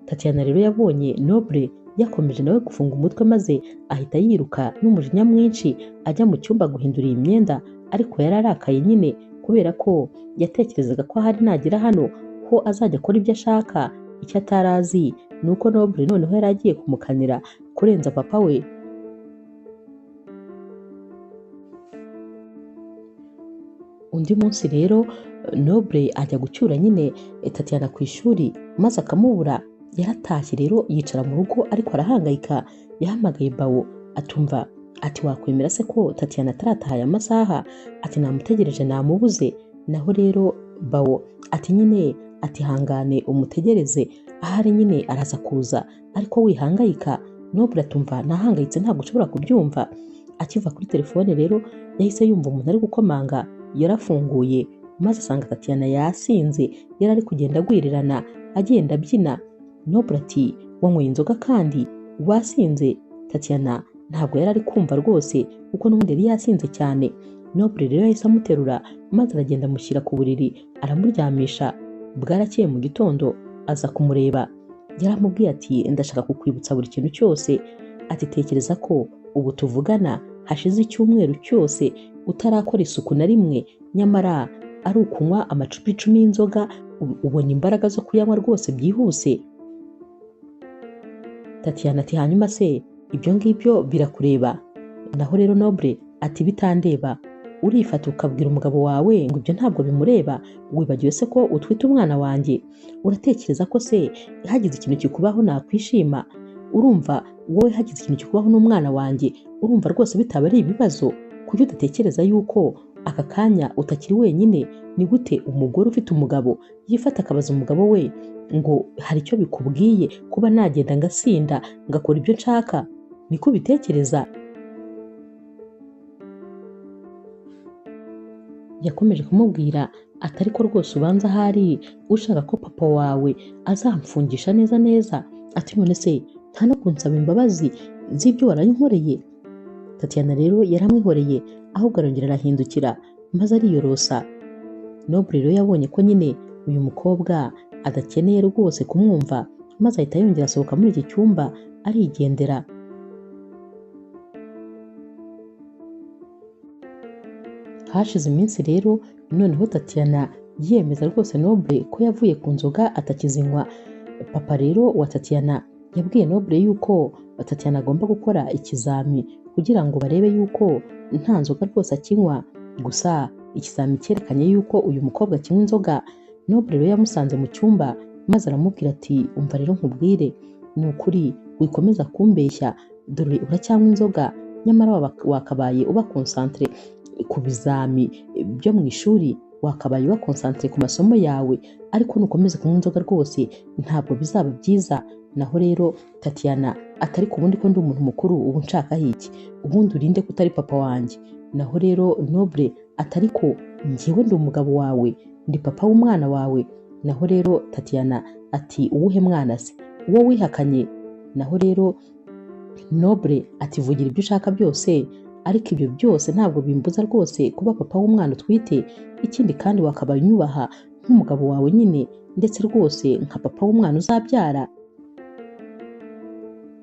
Tatiana rero yabonye Noble Yakomeje nawe gufunga umutwe maze ahita yiruka n'umujinya mwinshi ajya mu cyumba guhindura iyi myenda, ariko yari arakaye nyine kubera ko yatekerezaga ko ahari nagera hano ko azajya akora ibyo ashaka. Icyo atarazi ni uko Noble noneho yari agiye kumukanira kurenza papa we. Undi munsi rero Noble ajya gucyura nyine Tatiana ku ishuri maze akamubura. Yaratashye rero yicara mu rugo ariko arahangayika. Yahamagaye Bawo atumva ati wakwemera se ko Tatiana atarataha aya masaha? Ati namutegereje namubuze. Naho rero Bawo ati nyine ati hangane umutegereze ahari nyine araza kuza ariko wihangayika. Noble atumva nahangayitse ntabwo ushobora kubyumva. Akiva kuri telefone rero yahise yumva umuntu ari gukomanga. Yarafunguye maze asanga Tatiana yasinze, yari ari kugenda agwirirana agenda abyina. Noble ati wanyweye inzoga kandi wasinze? Tatiana ntabwo yari ari kumva rwose kuko n'ubundi yari yasinze cyane. Noble rero yahise amuterura maze aragenda amushyira ku buriri aramuryamisha. Bwarakeye mu gitondo aza kumureba. Yaramubwiye ati ndashaka kukwibutsa buri kintu cyose. Ati tekereza ko ubu tuvugana hashize icyumweru cyose utarakora isuku na rimwe, nyamara ari ukunywa amacupa 10 y'inzoga ubona imbaraga zo kuyanywa rwose byihuse. Tatiana ati hanyuma se ibyo ngibyo birakureba? Naho rero Noble ati bitandeba, urifata ukabwira umugabo wawe ngo ibyo ntabwo bimureba? Wibagiwe se ko utwite umwana wanjye? Uratekereza ko se hagize ikintu kikubaho nakwishima? Urumva wowe hagize ikintu kikubaho n'umwana wanjye urumva rwose bitaba ari ibibazo? Kuki udatekereza yuko aka kanya utakiri wenyine? Ni gute umugore ufite umugabo yifata akabaza umugabo we ngo hari icyo bikubwiye kuba nagenda ngasinda ngakora ibyo nshaka? Niko ubitekereza? Yakomeje kumubwira atari ko rwose ubanza ahari ushaka ko papa wawe azamfungisha neza neza. Ati none se nta no kunsaba imbabazi z'ibyo warayinkoreye? Tatiana rero yaramwihoreye ahubwo arongera arahindukira maze ariyorosa. Noble rero yabonye ko nyine uyu mukobwa adakeneye rwose kumwumva, maze ahita yongera asohoka muri iki cyumba arigendera. Hashize iminsi rero noneho Tatiana yemeza rwose Noble ko yavuye ku nzoga atakizinywa. Papa rero wa Tatiana yabwiye Noble yuko Tatiana agomba gukora ikizami kugira ngo barebe yuko nta nzoga rwose akinywa. Gusa ikizami cyerekanye yuko uyu mukobwa akinywa inzoga. Noble rero yamusanze mu cyumba maze aramubwira ati umva rero nkubwire, ni ukuri wikomeza kumbeshya, dore uracyanywa inzoga, nyamara wakabaye uba concentre ku bizami byo mu ishuri, wakabaye uba concentre ku masomo yawe, ariko nukomeza kunywa inzoga rwose ntabwo bizaba byiza. Naho rero Tatiana atari ku bundi ko ndi umuntu mukuru ubu nshaka iki? Ubundi urinde kutari papa wanjye. Naho rero Noble atari ko njyewe ndi umugabo wawe, ndi papa w'umwana wawe. Naho rero Tatiana ati uwuhe mwana se? Uwo wihakanye? Naho rero Noble ati vugira ibyo ushaka byose, ariko ibyo byose ntabwo bimbuza rwose kuba papa w'umwana utwite. Ikindi kandi wakabaye unyubaha nk'umugabo wawe nyine, ndetse rwose nka papa w'umwana uzabyara.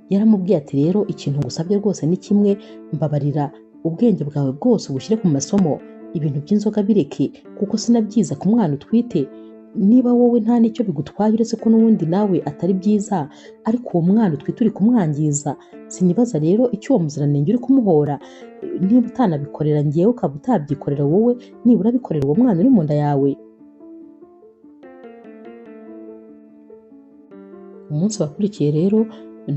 Yaramubwiye ati rero ikintu ngusabye rwose ni kimwe, mbabarira ubwenge bwawe bwose ubushyire ku masomo, ibintu by'inzoga bireke kuko sinabyiza ku mwana utwite. Niba wowe nta n'icyo bigutwaye uretse ko n'ubundi nawe atari byiza, ariko uwo mwana utwite uri kumwangiza. Sinibaza rero icyo uwo muziranenge uri kumuhora, niba utanabikorera ngewe ukaba utabyikorera wowe, nibura bikorera uwo mwana uri mu nda yawe. Umunsi wakurikiye rero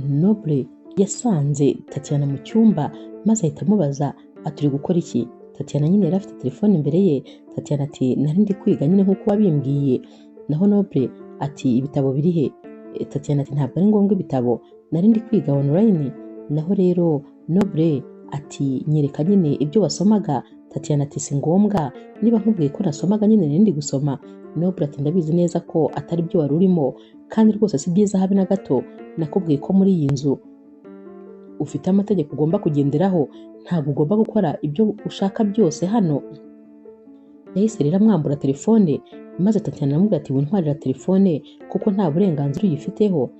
Noble yasanze Tatiana mu cyumba maze ahita amubaza ati uri gukora iki? Tatiana nyine yari afite telefone imbere ye. Tatiana ati nari ndi kwiga nyine nk'uko wabimbwiye. Naho Noble ati ibitabo biri he? Tatiana ati ntabwo ari ngombwa ibitabo, nari ndi kwiga online. Naho rero Noble ati nyereka nyine ibyo wasomaga. Tatiana ati si ngombwa, niba nkubwiye ko nasomaga nyine nari ndi gusoma. Noble ati ndabizi neza ko atari byo wari urimo, kandi rwose si byiza habe na gato. Nakubwiye ko muri iyi nzu ufite amategeko ugomba kugenderaho, ntabwo ugomba gukora ibyo ushaka byose hano. Yahise rero amwambura telefone maze Tatiana aramubwira ati wintwarira telefone kuko nta burenganzira uyifiteho.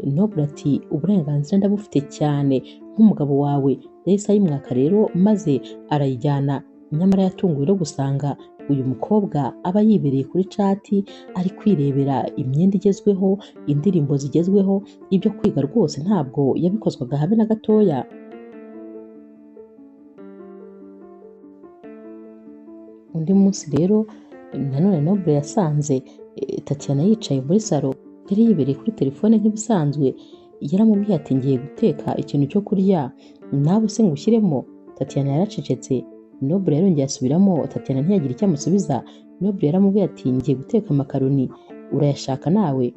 Noble ati uburenganzira ndabufite cyane nk'umugabo wawe. Yahise ayimwaka rero maze arayijyana. Nyamara yatunguwe no gusanga uyu mukobwa aba yibereye kuri chat ari kwirebera imyenda igezweho, indirimbo zigezweho, ibyo kwiga rwose ntabwo yabikozwaga habe na gatoya. Undi munsi rero nanone Noble yasanze Tatiana yicaye muri salo, yari yibereye kuri telefone nk'ibisanzwe. Yaramubwiye ati ngiye guteka ikintu cyo kurya nawe se ngushyiremo. Tatiana yaracecetse. Noble yarongeye asubiramo, Tatiana ntiyagira icyo amusubiza. Noble yaramubwiye ati ngiye guteka amakaroni urayashaka nawe?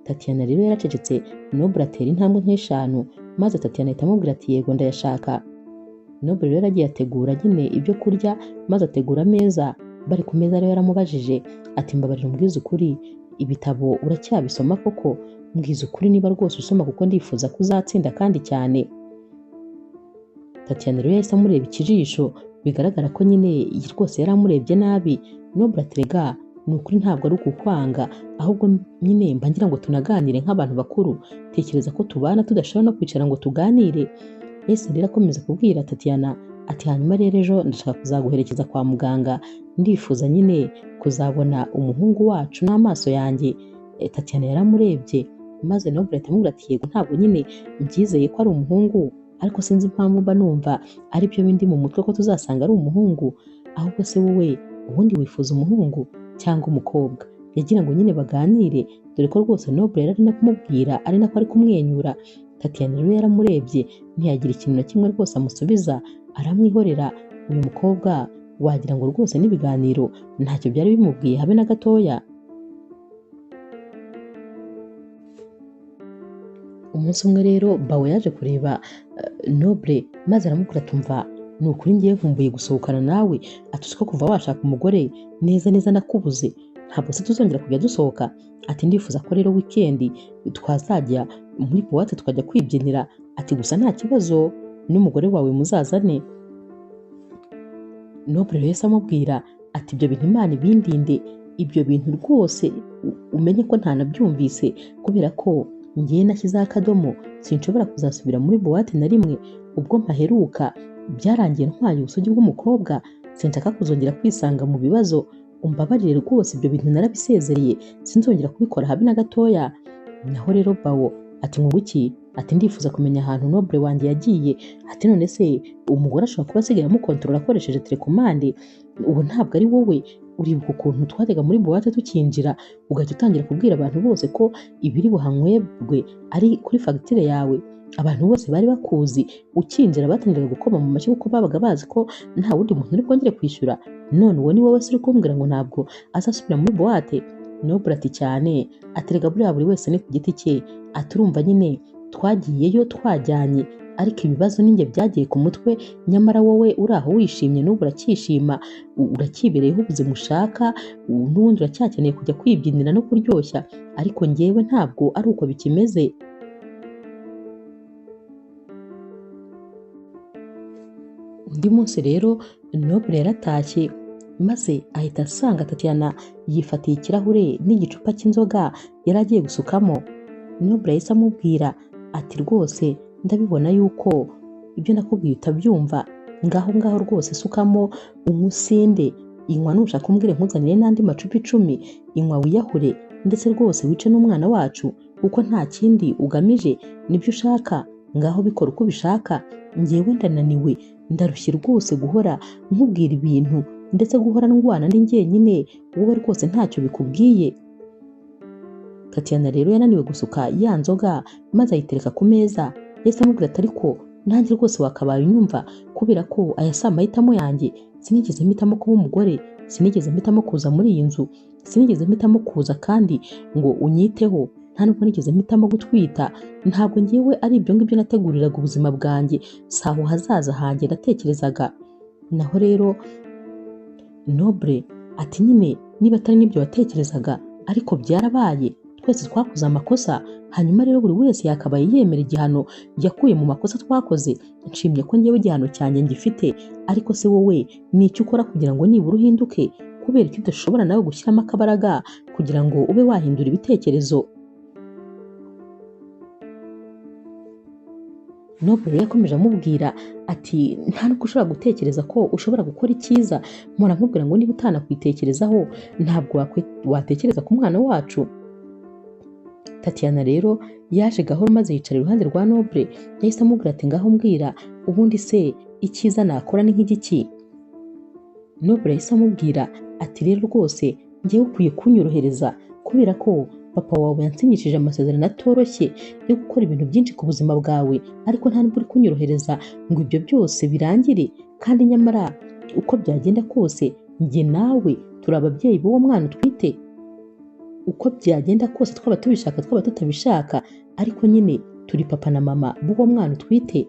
Tatiana rero yaracecetse. Noble atera intambwe nk'eshanu maze Tatiana ahita amubwira ati yego ndayashaka. Noble rero agiye ategura nyine ibyo kurya maze ategura ameza. Bari ku meza rero yaramubajije ati mbabarira umbwize ukuri, ibitabo uracyabisoma koko? Mbwiza ukuri niba rwose usoma kuko ndifuza ko uzatsinda kandi cyane. Tatiana rero yahise amureba ikijisho, bigaragara ko nyine rwose yari amurebye nabi. Noble ati rega ni ukuri ntabwo ari ukukwanga, ahubwo nyine mba ngira ngo tunaganire nk'abantu bakuru, tekereza ko tubana tudashobora no kwicara ngo tuganire. Yahise rero akomeza kubwira Tatiana ati hanyuma rero ejo ndashaka kuzaguherekeza kwa muganga, ndifuza nyine kuzabona umuhungu wacu n'amaso yanjye. Tatiana yaramurebye maze Noble ahita amubwira ati yego ntabwo nyine mbyizeye ko ari umuhungu, ariko sinzi impamvu mba numva ari byo bindi mu mutwe ko tuzasanga ari umuhungu. Ahubwo se wowe ubundi wifuza umuhungu cyangwa umukobwa? Yagira ngo nyine baganire, dore ko rwose Noble yari ari no kumubwira ari nako ari kumwenyura. Tatiana rero yaramurebye ntiyagira ikintu na kimwe rwose amusubiza, aramwihorera. Uyu mukobwa wagira ngo rwose n'ibiganiro ntacyo byari bimubwiye habe na gatoya. Umunsi umwe rero Bawe yaje kureba Noble maze aramubwira ati ni ukuri ngiye nkumbuye gusohokana nawe, ati ko kuva washaka umugore neza neza nakubuze, ntabwo se tuzongera kujya dusohoka? Ati ndifuza ko rero weekend twazajya muri buwate tukajya kwibyinira, ati gusa nta kibazo n'umugore wawe muzazane. Noble rero yahise amubwira ati ibyo bintu Imana ibindinde, ibyo bintu rwose umenye ko ntanabyumvise, kubera ko ngiye nashyizeho akadomo sinshobora kuzasubira muri buwate na rimwe. Ubwo mpaheruka byarangiye ntwaye ubusugi bw'umukobwa, sinshaka kuzongera kwisanga mu bibazo, umbabarire rwose ibyo bintu narabisezereye, sinzongera kubikora habe na gatoya. Naho rero Bawo ati ngo iki? Ati ndifuza kumenya ahantu Noble wanjye yagiye. Ati none se umugore ashobora kuba asigaye amukontorora akoresheje telekomande? Ubu ntabwo ari wowe. Uribuka ukuntu twajyaga muri buwate tukinjira ugahita utangira kubwira abantu bose ko ibiri buhanywebwe ari kuri fagitire yawe? Abantu bose bari bakuzi ukinjira batangiraga gukoma mu mashyi kuko babaga bazi ko nta wundi muntu uri bwongere kwishyura. None uwo ni wowe se uri kumbwira ngo ntabwo azasubira muri buwate? Noble ati cyane, ati rega buriya buri wese ni ku giti cye, ati urumva nyine twagiyeyo twajyanye, ariko ibibazo ninjye byagiye ku mutwe, nyamara wowe uri aho wishimye n'ubu uracyishima, uracyibereyeho ubuzima ushaka, n'ubundi uracyakeneye kujya kwibyinira no kuryoshya, ariko njyewe ntabwo ari uko bikimeze. Undi munsi rero Noble yaratashye maze ahita asanga Tatiana yifatiye ikirahure n'igicupa cy'inzoga yari agiye gusukamo. Noble yahise amubwira ati rwose ndabibona yuko ibyo nakubwiye utabyumva, ngaho ngaho rwose sukamo umusinde, inywa nushaka umbwire nkuzanire n'andi macupa 10, inywa wiyahure ndetse rwose wice n'umwana wacu kuko nta kindi ugamije nibyo ushaka, ngaho bikora uko ubishaka. Njyewe ndananiwe ndarushye rwose guhora nkubwira ibintu ndetse guhora ndwana ndi njyenyine, wowe rwose ntacyo bikubwiye. Tatiana rero yananiwe gusuka ya nzoga maze ayitereka ku meza. Yahise amubwira ati ariko nanjye rwose wakabaye unyumva, kubera ko aya si amahitamo yanjye, sinigeze mpitamo kuba umugore, sinigeze mpitamo kuza muri iyi nzu, sinigeze mpitamo kuza kandi ngo unyiteho, nta nubwo nigeze mpitamo gutwita, ntabwo ngewe ari ibyo ngibyo nateguriraga ubuzima bwanjye, si aho hazaza hanjye natekerezaga. Naho rero Noble ati nyine niba atari n'ibyo watekerezaga ariko byarabaye, twese twakoze amakosa, hanyuma rero buri wese yakabaye yemera igihano yakuye mu makosa twakoze. Nshimye ko ngewe igihano cyanjye ngifite, ariko se wowe ni icyo ukora kugira ngo nibura uhinduke? Kubera icyo udashobora nawe gushyiramo akabaraga kugira ngo ube wahindura ibitekerezo. Noble yakomeje amubwira ati nta nubwo ushobora gutekereza ko ushobora gukora icyiza, mpora nkubwira ngo niba utanakwitekerezaho ntabwo watekereza ku mwana wacu. Tatiana rero yaje gahoro maze yicara iruhande rwa Noble, yahise amubwira ati ngaho mbwira ubundi se icyiza nakora ni nk'igiki? Noble yahise amubwira ati rero rwose njyewe ukwiye kunyorohereza kubera ko papa wawe yansinyishije amasezerano atoroshye yo gukora ibintu byinshi ku buzima bwawe, ariko nta nubwo uri kunyorohereza ngo ibyo byose birangire, kandi nyamara uko byagenda kose njye nawe turi ababyeyi b'uwo mwana utwite, uko byagenda kose twaba tubishaka twaba tutabishaka, ariko nyine turi papa na mama b'uwo mwana utwite.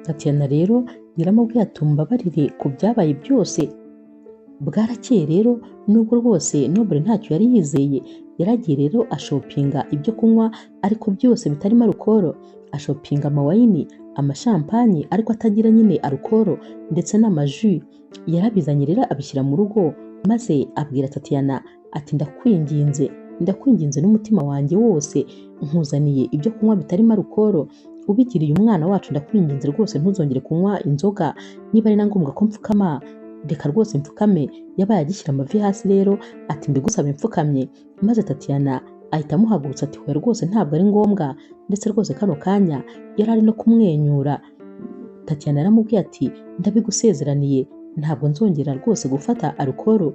Tatiana rero yaramubwiye ati umbabarire ku byabaye byose. Bwarakeye rero nubwo rwose Noble ntacyo yari yizeye, yaragiye rero ashopinga ibyo kunywa ariko byose bitarimo alukoro, ashopinga amawayini, amashampanye ariko atagira nyine alukoro ndetse n'amaji. Yarabizanye rero abishyira mu rugo maze abwira Tatiana ati ndakwinginze, ndakwinginze n'umutima wanjye wose, nkuzaniye ibyo kunywa bitarimo alukoro, ubigiriye umwana wacu ndakwinginze rwose ntuzongere kunywa inzoga, niba ari na ngombwa ko mfukama reka rwose mfukame. Yabaye agishyira amavi hasi rero ati mbigusabe mfukamye, maze Tatiana ahita amuhagurutsa ati hoya rwose ntabwo ari ngombwa, ndetse rwose kano kanya yari ari no kumwenyura. Tatiana yaramubwiye ati ndabigusezeraniye ntabwo nzongera rwose gufata alukoro.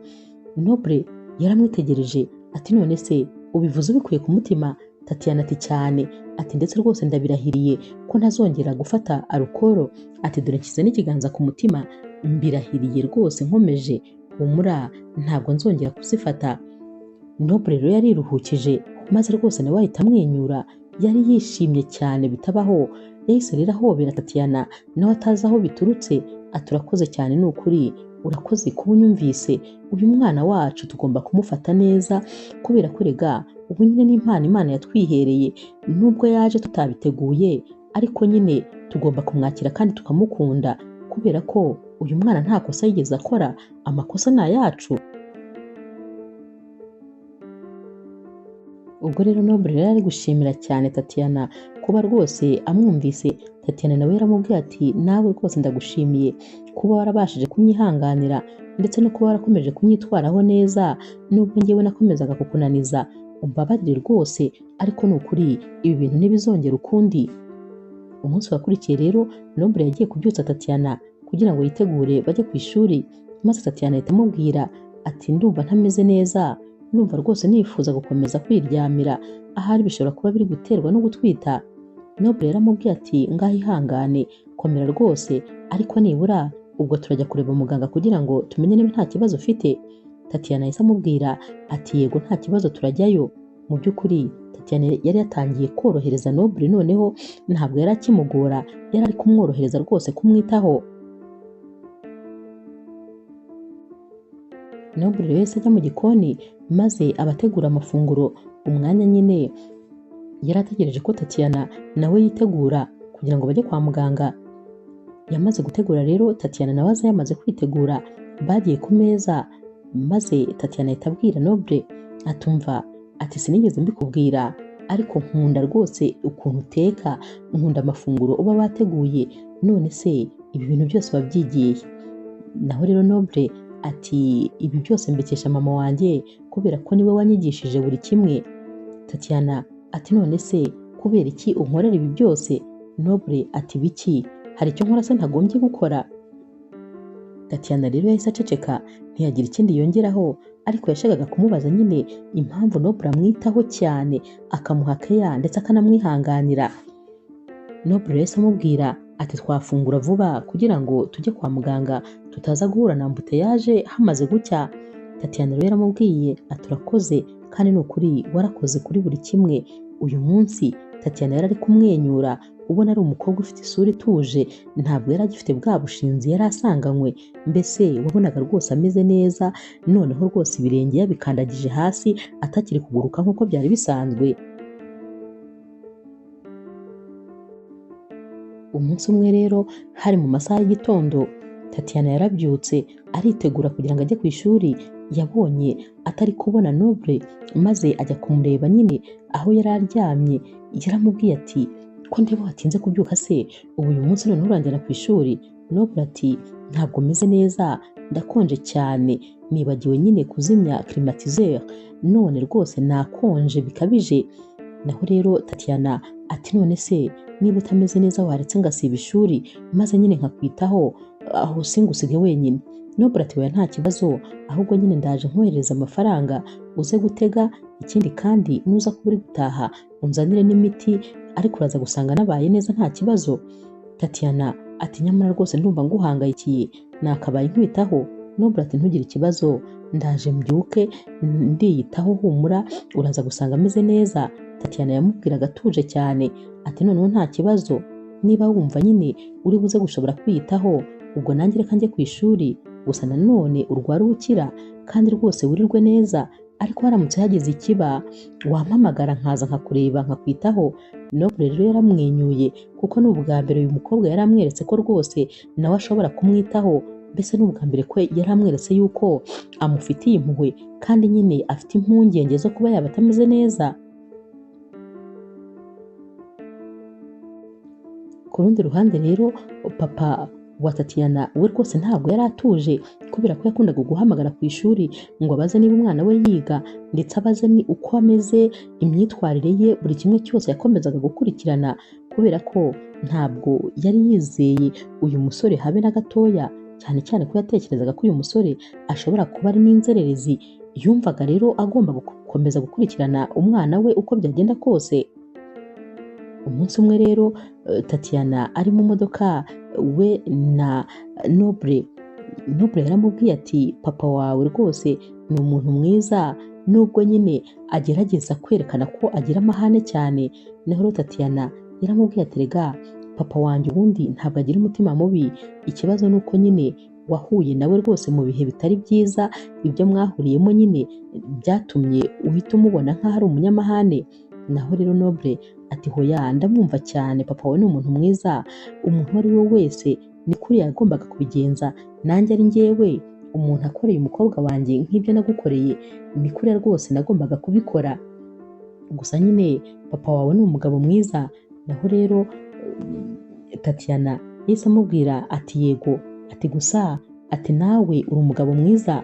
Noble yaramwitegereje ati none se ubivuze ubikuye ku mutima? Tatiana ati cyane, ati ndetse rwose ndabirahiriye ko ntazongera gufata alukoro, ati dore nshyize n'ikiganza ku mutima mbirahiriye rwose nkomeje, humura ntabwo nzongera kuzifata. Noble rero yariruhukije maze rwose nawe ahita amwenyura, yari yishimye cyane bitabaho. Yahise rero ahobera Tatiana nawe atazi aho biturutse, ati urakoze cyane ni ukuri, urakoze kuba unyumvise, uyu mwana wacu tugomba kumufata neza kubera ko erega ubu nyine ni impano Imana yatwihereye, nubwo yaje tutabiteguye ariko nyine tugomba kumwakira kandi tukamukunda kubera ko uyu mwana nta kosa yigeze akora, amakosa ni ayacu. Ubwo rero Noble yari ari gushimira cyane Tatiana kuba rwose amwumvise. Tatiana nawe yaramubwiye ati nawe rwose ndagushimiye kuba warabashije kunyihanganira ndetse no kuba warakomeje kunyitwaraho neza nubwo njyewe nakomezaga kukunaniza, umbabarire rwose ariko ni ukuri ibi bintu ntibizongera ukundi. Umunsi wakurikiye rero Noble yagiye kubyutsa Tatiana kugira ngo yitegure bajye ku ishuri, maze Tatiana ahita amubwira ati ndumva ntameze neza, ndumva rwose nifuza gukomeza kwiryamira, ahari bishobora kuba biri guterwa no gutwita. Noble yaramubwiye ati ngaho ihangane, komera rwose, ariko nibura ubwo turajya kureba muganga kugira ngo tumenye niba nta kibazo ufite. Tatiana yahise amubwira ati yego nta kibazo turajyayo. Mu by'ukuri Tatiana yari yatangiye korohereza Noble, noneho ntabwo yari akimugora, yari ari kumworohereza rwose kumwitaho. Noble rero yahise ajya mu gikoni maze abategura amafunguro. Umwanya nyine yari ategereje ko Tatiana nawe yitegura kugira ngo bajye kwa muganga. Yamaze gutegura rero Tatiana nawe aza yamaze kwitegura, bagiye ku meza maze Tatiana ahita abwira Noble atumva ati sinigeze mbikubwira ariko nkunda rwose ukuntu uteka, nkunda amafunguro uba wateguye, none se ibi bintu byose wabyigiye? Naho rero Noble ati ibi byose mbikesha mama wanjye kubera ko niwe wanyigishije buri kimwe. Tatiana ati none se kubera iki unkorera ibi byose? Noble ati biki? Hari icyo nkora se ntagombye gukora? Tatiana rero yahise aceceka ntiyagira ikindi yongeraho, ariko yashakaga kumubaza nyine impamvu Noble amwitaho cyane akamuha keya ndetse akanamwihanganira. Noble yahise amubwira ati twafungura vuba kugira ngo tujye kwa muganga tutaza guhura na ambuteyaje hamaze gucya. Tatiana rero yaramubwiye ati urakoze kandi ni ukuri warakoze kuri buri kimwe. Uyu munsi Tatiana yari ari kumwenyura ubona ari umukobwa ufite isura ituje, ntabwo yari agifite bwa bushinzi yari asanganywe, mbese wabonaga rwose ameze neza, noneho rwose ibirenge yabikandagije hasi atakiri kuguruka nk'uko byari bisanzwe. Umunsi umwe rero hari mu masaha y'igitondo, Tatiana yarabyutse aritegura kugira ngo ajye ku ishuri, Yabonye atari kubona Noble maze ajya kumureba nyine aho yari aryamye. Yaramubwiye ati ko ndeba watinze kubyuka se, ubu uyu munsi noneho uranjyana ku ishuri? Noble ati ntabwo meze neza, ndakonje cyane, nibagiwe nyine kuzimya climatiseur, none rwose nakonje bikabije. Naho rero Tatiana ati none se niba utameze neza waretse ngasiba ishuri maze nyine nkakwitaho, aho singusige wenyine. Noble ati oya nta kibazo, ahubwo nyine ndaje nkoherereza amafaranga uze gutega, ikindi kandi nuza kuba uri gutaha unzanire n'imiti, ariko uraza gusanga nabaye neza nta kibazo. Tatiana ati nyamara rwose ndumva nguhangayikiye, nakabaye nkwitaho. Noble ati ntugire ikibazo, ndaje mbyuke ndiyitaho, humura uraza gusanga ameze neza. Tatiana yamubwiraga atuje cyane ati noneho nta kibazo, niba wumva nyine uri buze gushobora kwiyitaho ubwo nanjye reka njye ku ishuri, gusa nanone urwara ubukira kandi rwose wirirwe neza, ariko haramutse hagize ikiba wampamagara nkaza nkakureba nkakwitaho. Noble rero yaramwenyuye kuko ni ubwa mbere uyu mukobwa yari amweretse ko rwose nawe ashobora kumwitaho, mbese ni ubwa mbere ko yari amweretse yuko amufitiye impuhwe kandi nyine afite impungenge zo kuba yaba atameze neza. Ku rundi ruhande rero papa wa Tatiana we rwose ntabwo yari atuje, kubera ko yakundaga guhamagara ku ishuri ngo abaze niba umwana we yiga, ndetse abaze ni uko ameze, imyitwarire ye, buri kimwe cyose yakomezaga gukurikirana, kubera ko ntabwo yari yizeye uyu musore habe na gatoya, cyane cyane ko yatekerezaga ko uyu musore ashobora kuba ari n'inzererezi. Yumvaga rero agomba gukomeza gukurikirana umwana we uko byagenda kose. Umunsi umwe rero Tatiana ari mu modoka we na Noble, Noble yaramubwiye ati papa wawe rwose ni umuntu mwiza, nubwo nyine agerageza kwerekana ko agira amahane cyane. Naho Tatiana yaramubwiye ati rega papa wanjye ubundi ntabwo agira umutima mubi, ikibazo ni uko nyine wahuye nawe rwose mu bihe bitari byiza, ibyo mwahuriyemo nyine byatumye uhita umubona nk'aho ari umunyamahane. Naho rero Noble ati hoya ndamwumva cyane, papa wawe ni umuntu mwiza, umuntu uwo ari we wese ni kuriya yagombaga kubigenza, nanjye ari njyewe umuntu akoreye umukobwa wanjye nk'ibyo nagukoreye ni kuriya rwose nagombaga kubikora, gusa nyine papa wawe ni umugabo mwiza. Naho rero Tatiana yahise amubwira ati yego, ati gusa ati nawe uri umugabo mwiza.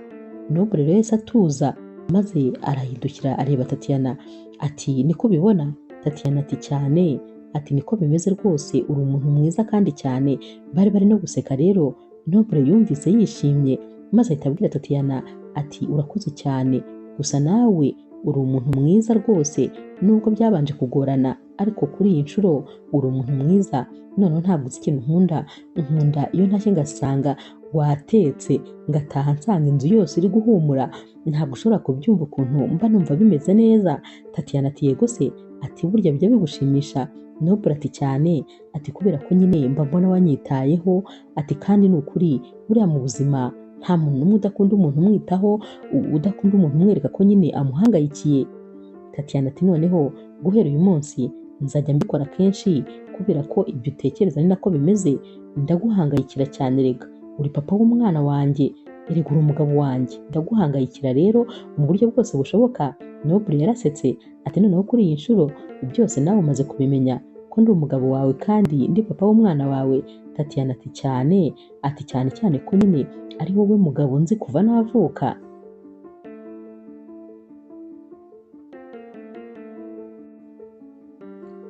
Noble rero yahise atuza maze arahindukira areba Tatiana ati niko ubibona? Tatiana ati cyane, ati niko bimeze rwose, uri umuntu mwiza kandi cyane. Bari bari no guseka rero. Noble yumvise yishimye maze ahita abwira Tatiana ati urakoze cyane, gusa nawe uri umuntu mwiza rwose, nubwo byabanje kugorana ariko kuri iyi nshuro uri umuntu mwiza. Noneho ntabwo uzi ikintu nkunda, nkunda iyo ntashye ngasanga watetse, ngataha nsanga inzu yose iri guhumura, ntabwo ushobora kubyumva ukuntu mba numva bimeze neza. Tatiana ati yego se, ati burya bijya bigushimisha? Noble ati cyane, ati kubera ko nyine mba mbona wanyitayeho, ati kandi ni ukuri buriya mu buzima nta muntu n'umwe udakunda umuntu umwitaho, udakunda umuntu umwereka ko nyine amuhangayikiye. Tatiana ati noneho guhera uyu munsi nzajya mbikora kenshi, kubera ko ibyo utekereza ni nako bimeze, ndaguhangayikira cyane rega, uri papa w'umwana wanjye, erega uri umugabo wanjye, ndaguhangayikira rero mu buryo bwose bushoboka. Noble yarasetse ati noneho kuri iyi nshuro byose nawe umaze kubimenya ko ndi umugabo wawe kandi ndi papa w'umwana wawe. Tatiana ati cyane, ati cyane cyane ko nyine ari wowe mugabo nzi kuva navuka.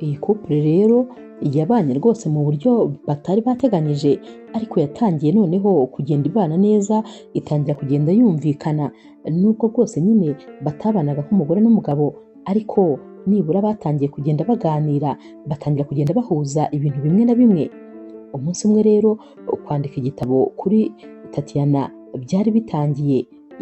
Iyi couple rero yabanye rwose mu buryo batari bateganyije, ariko yatangiye noneho kugenda ibana neza, itangira kugenda yumvikana, nubwo bwose nyine batabanaga nk'umugore n'umugabo, ariko nibura batangiye kugenda baganira, batangira kugenda bahuza ibintu bimwe na bimwe. Umunsi umwe rero kwandika igitabo kuri Tatiana byari bitangiye,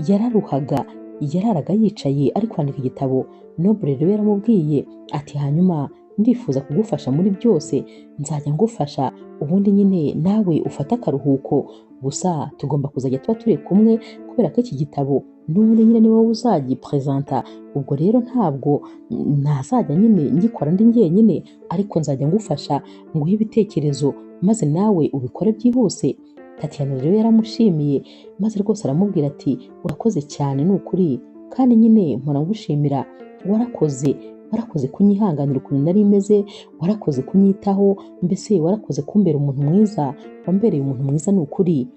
yararuhaga, yararaga yicaye ari kwandika igitabo. Noble rero yaramubwiye ati hanyuma ndifuza kugufasha muri byose, nzajya ngufasha, ubundi nyine nawe ufate akaruhuko, gusa tugomba kuzajya tuba turi kumwe kubera ko iki gitabo n'ubundi nyine ni wowe uzagipresenta, ubwo rero ntabwo ntazajya nyine ngikora ndi njyenyine, ariko nzajya ngufasha nguhe ibitekerezo maze nawe ubikore byihuse. Tatiana rero yaramushimiye maze rwose aramubwira ati urakoze cyane ni ukuri, kandi nyine mpora ngushimira, warakoze, warakoze kunyihanganira ukuntu nari meze, warakoze kunyitaho, mbese warakoze kumbera umuntu mwiza, wambereye umuntu mwiza ni ukuri.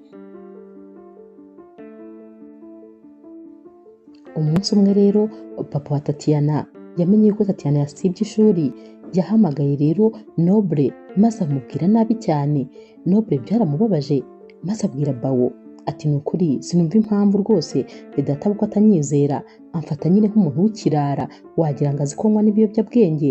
Umunsi umwe rero papa wa Tatiana yamenye yuko Tatiana yasibye ishuri, yahamagaye rero Noble maze amubwira nabi cyane. Noble byaramubabaje maze abwira Bawo ati ni ukuri sinumva impamvu rwose databukwe atanyizera, amfata nyine nk'umuntu w'ikirara, wagira ngo azi ko nywa n'ibiyobyabwenge.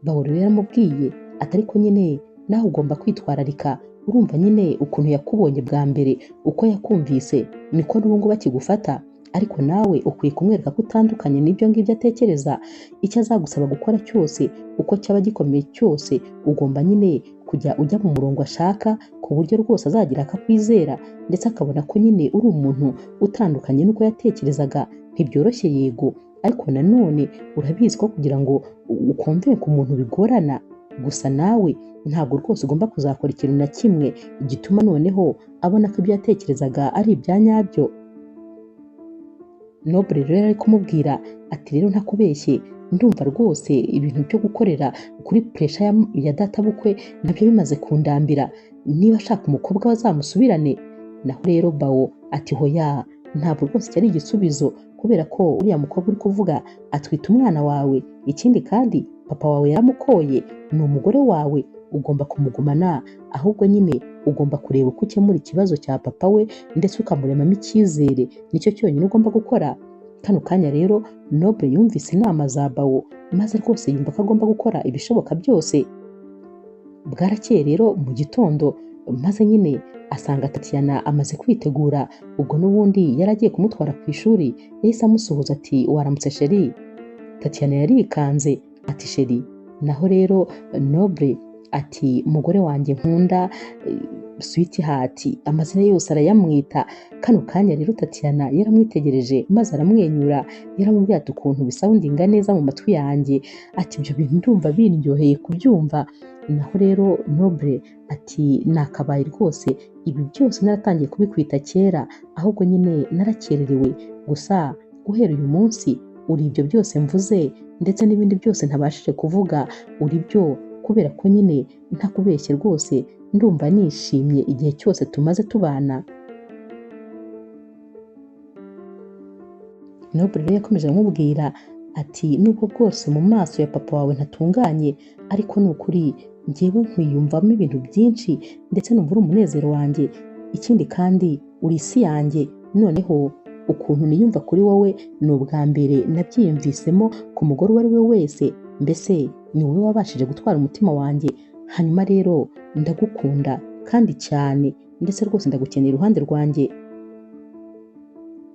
Bawo rero yaramubwiye ati ariko nyine nawe ugomba kwitwararika, urumva nyine ukuntu yakubonye bwa mbere, uko yakumvise niko n'ubu ngubu akigufata, ariko nawe ukwiye kumwereka ko utandukanye n'ibyo ngibyo atekereza, icyo azagusaba gukora cyose uko cyaba gikomeye cyose ugomba nyine kujya ujya mu murongo ashaka, ku buryo rwose azagira akakwizera ndetse akabona ko nyine uri umuntu utandukanye n'uko yatekerezaga. Ntibyoroshye yego, ariko nanone urabizi ko kugira ngo ukomve ku muntu bigorana, gusa nawe ntabwo rwose ugomba kuzakora ikintu na kimwe gituma noneho abona ko ibyo yatekerezaga ari ibya nyabyo. Noble rero ari kumubwira ati rero ntakubeshye, ndumva rwose ibintu byo gukorera kuri pressure ya databukwe nabyo bimaze kundambira, niba ashaka umukobwa bazamusubirane. Naho rero Bawo ati hoya, ntabwo rwose cyari igisubizo, kubera ko uriya mukobwa uri kuvuga atwite umwana wawe, ikindi kandi papa wawe yaramukoye, ni umugore wawe, ugomba kumugumana, ahubwo nyine ugomba kureba uko ukemura ikibazo cya papa we ndetse ukamuremamo icyizere, nicyo cyonyine ugomba gukora. Kano kanya rero Noble yumvise inama za Bawo maze rwose yumva ko agomba gukora ibishoboka byose. Bwarakeye rero mu gitondo maze nyine asanga Tatiana amaze kwitegura, ubwo n'ubundi yari agiye kumutwara ku ishuri, yahise amusuhuza ati waramutse sheri. Tatiana yarikanze ati sheri. Naho rero Noble ati mugore wanjye nkunda, sweetheart, amazina yose arayamwita. Kano kanya rero Tatiana yaramwitegereje maze aramwenyura, yaramubwiye ati ukuntu bisoundinga neza mu matwi yanjye, ati ibyo bintu ndumva biryoheye kubyumva. Naho rero Noble ati nakabaye rwose ibi byose naratangiye kubikwita kera, ahubwo nyine narakererewe, gusa guhera uyu munsi uri ibyo byose mvuze ndetse n'ibindi byose ntabashije kuvuga uri byo, kubera ko nyine ntakubeshye rwose ndumva nishimye igihe cyose tumaze tubana. Noble rero yakomeje amubwira ati nubwo bwose mu maso ya papa wawe ntatunganye, ariko ni ukuri njyewe nkwiyumvamo ibintu byinshi ndetse numva uri umunezero wanjye, ikindi kandi uri isi yanjye, noneho ukuntu niyumva kuri wowe ni ubwa mbere nabyiyumvisemo ku mugore uwo ari we wese, mbese ni wowe wabashije gutwara umutima wanjye, hanyuma rero ndagukunda kandi cyane ndetse rwose ndagukeneye iruhande rwanjye.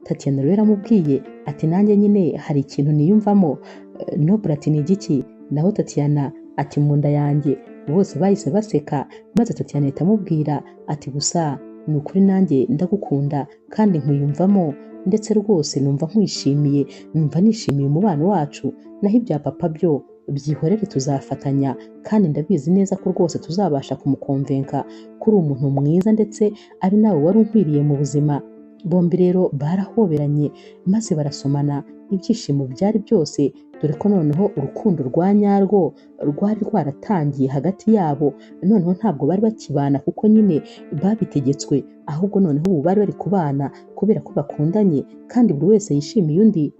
Tatiana rero yaramubwiye ati nanjye nyine hari ikintu niyumvamo. Noble ati ni igiki? Naho Tatiana ati mu nda yanjye. Bose bahise baseka maze Tatiana ahita amubwira ati gusa ni ukuri nanjye ndagukunda kandi nkwiyumvamo, ndetse rwose numva nkwishimiye, numva nishimiye umubano wacu, naho ibya papa byo byihorere tuzafatanya, kandi ndabizi neza ko rwose tuzabasha kumukonvenka ko uri umuntu mwiza ndetse ari nawe wari unkwiriye mu buzima. Bombi rero barahoberanye maze barasomana, ibyishimo byari byose, dore ko noneho urukundo rwa nyarwo rwari rwaratangiye hagati yabo, noneho ntabwo bari bakibana kuko nyine babitegetswe, ahubwo noneho ubu bari bari kubana kubera ko bakundanye kandi buri wese yishimiye undi.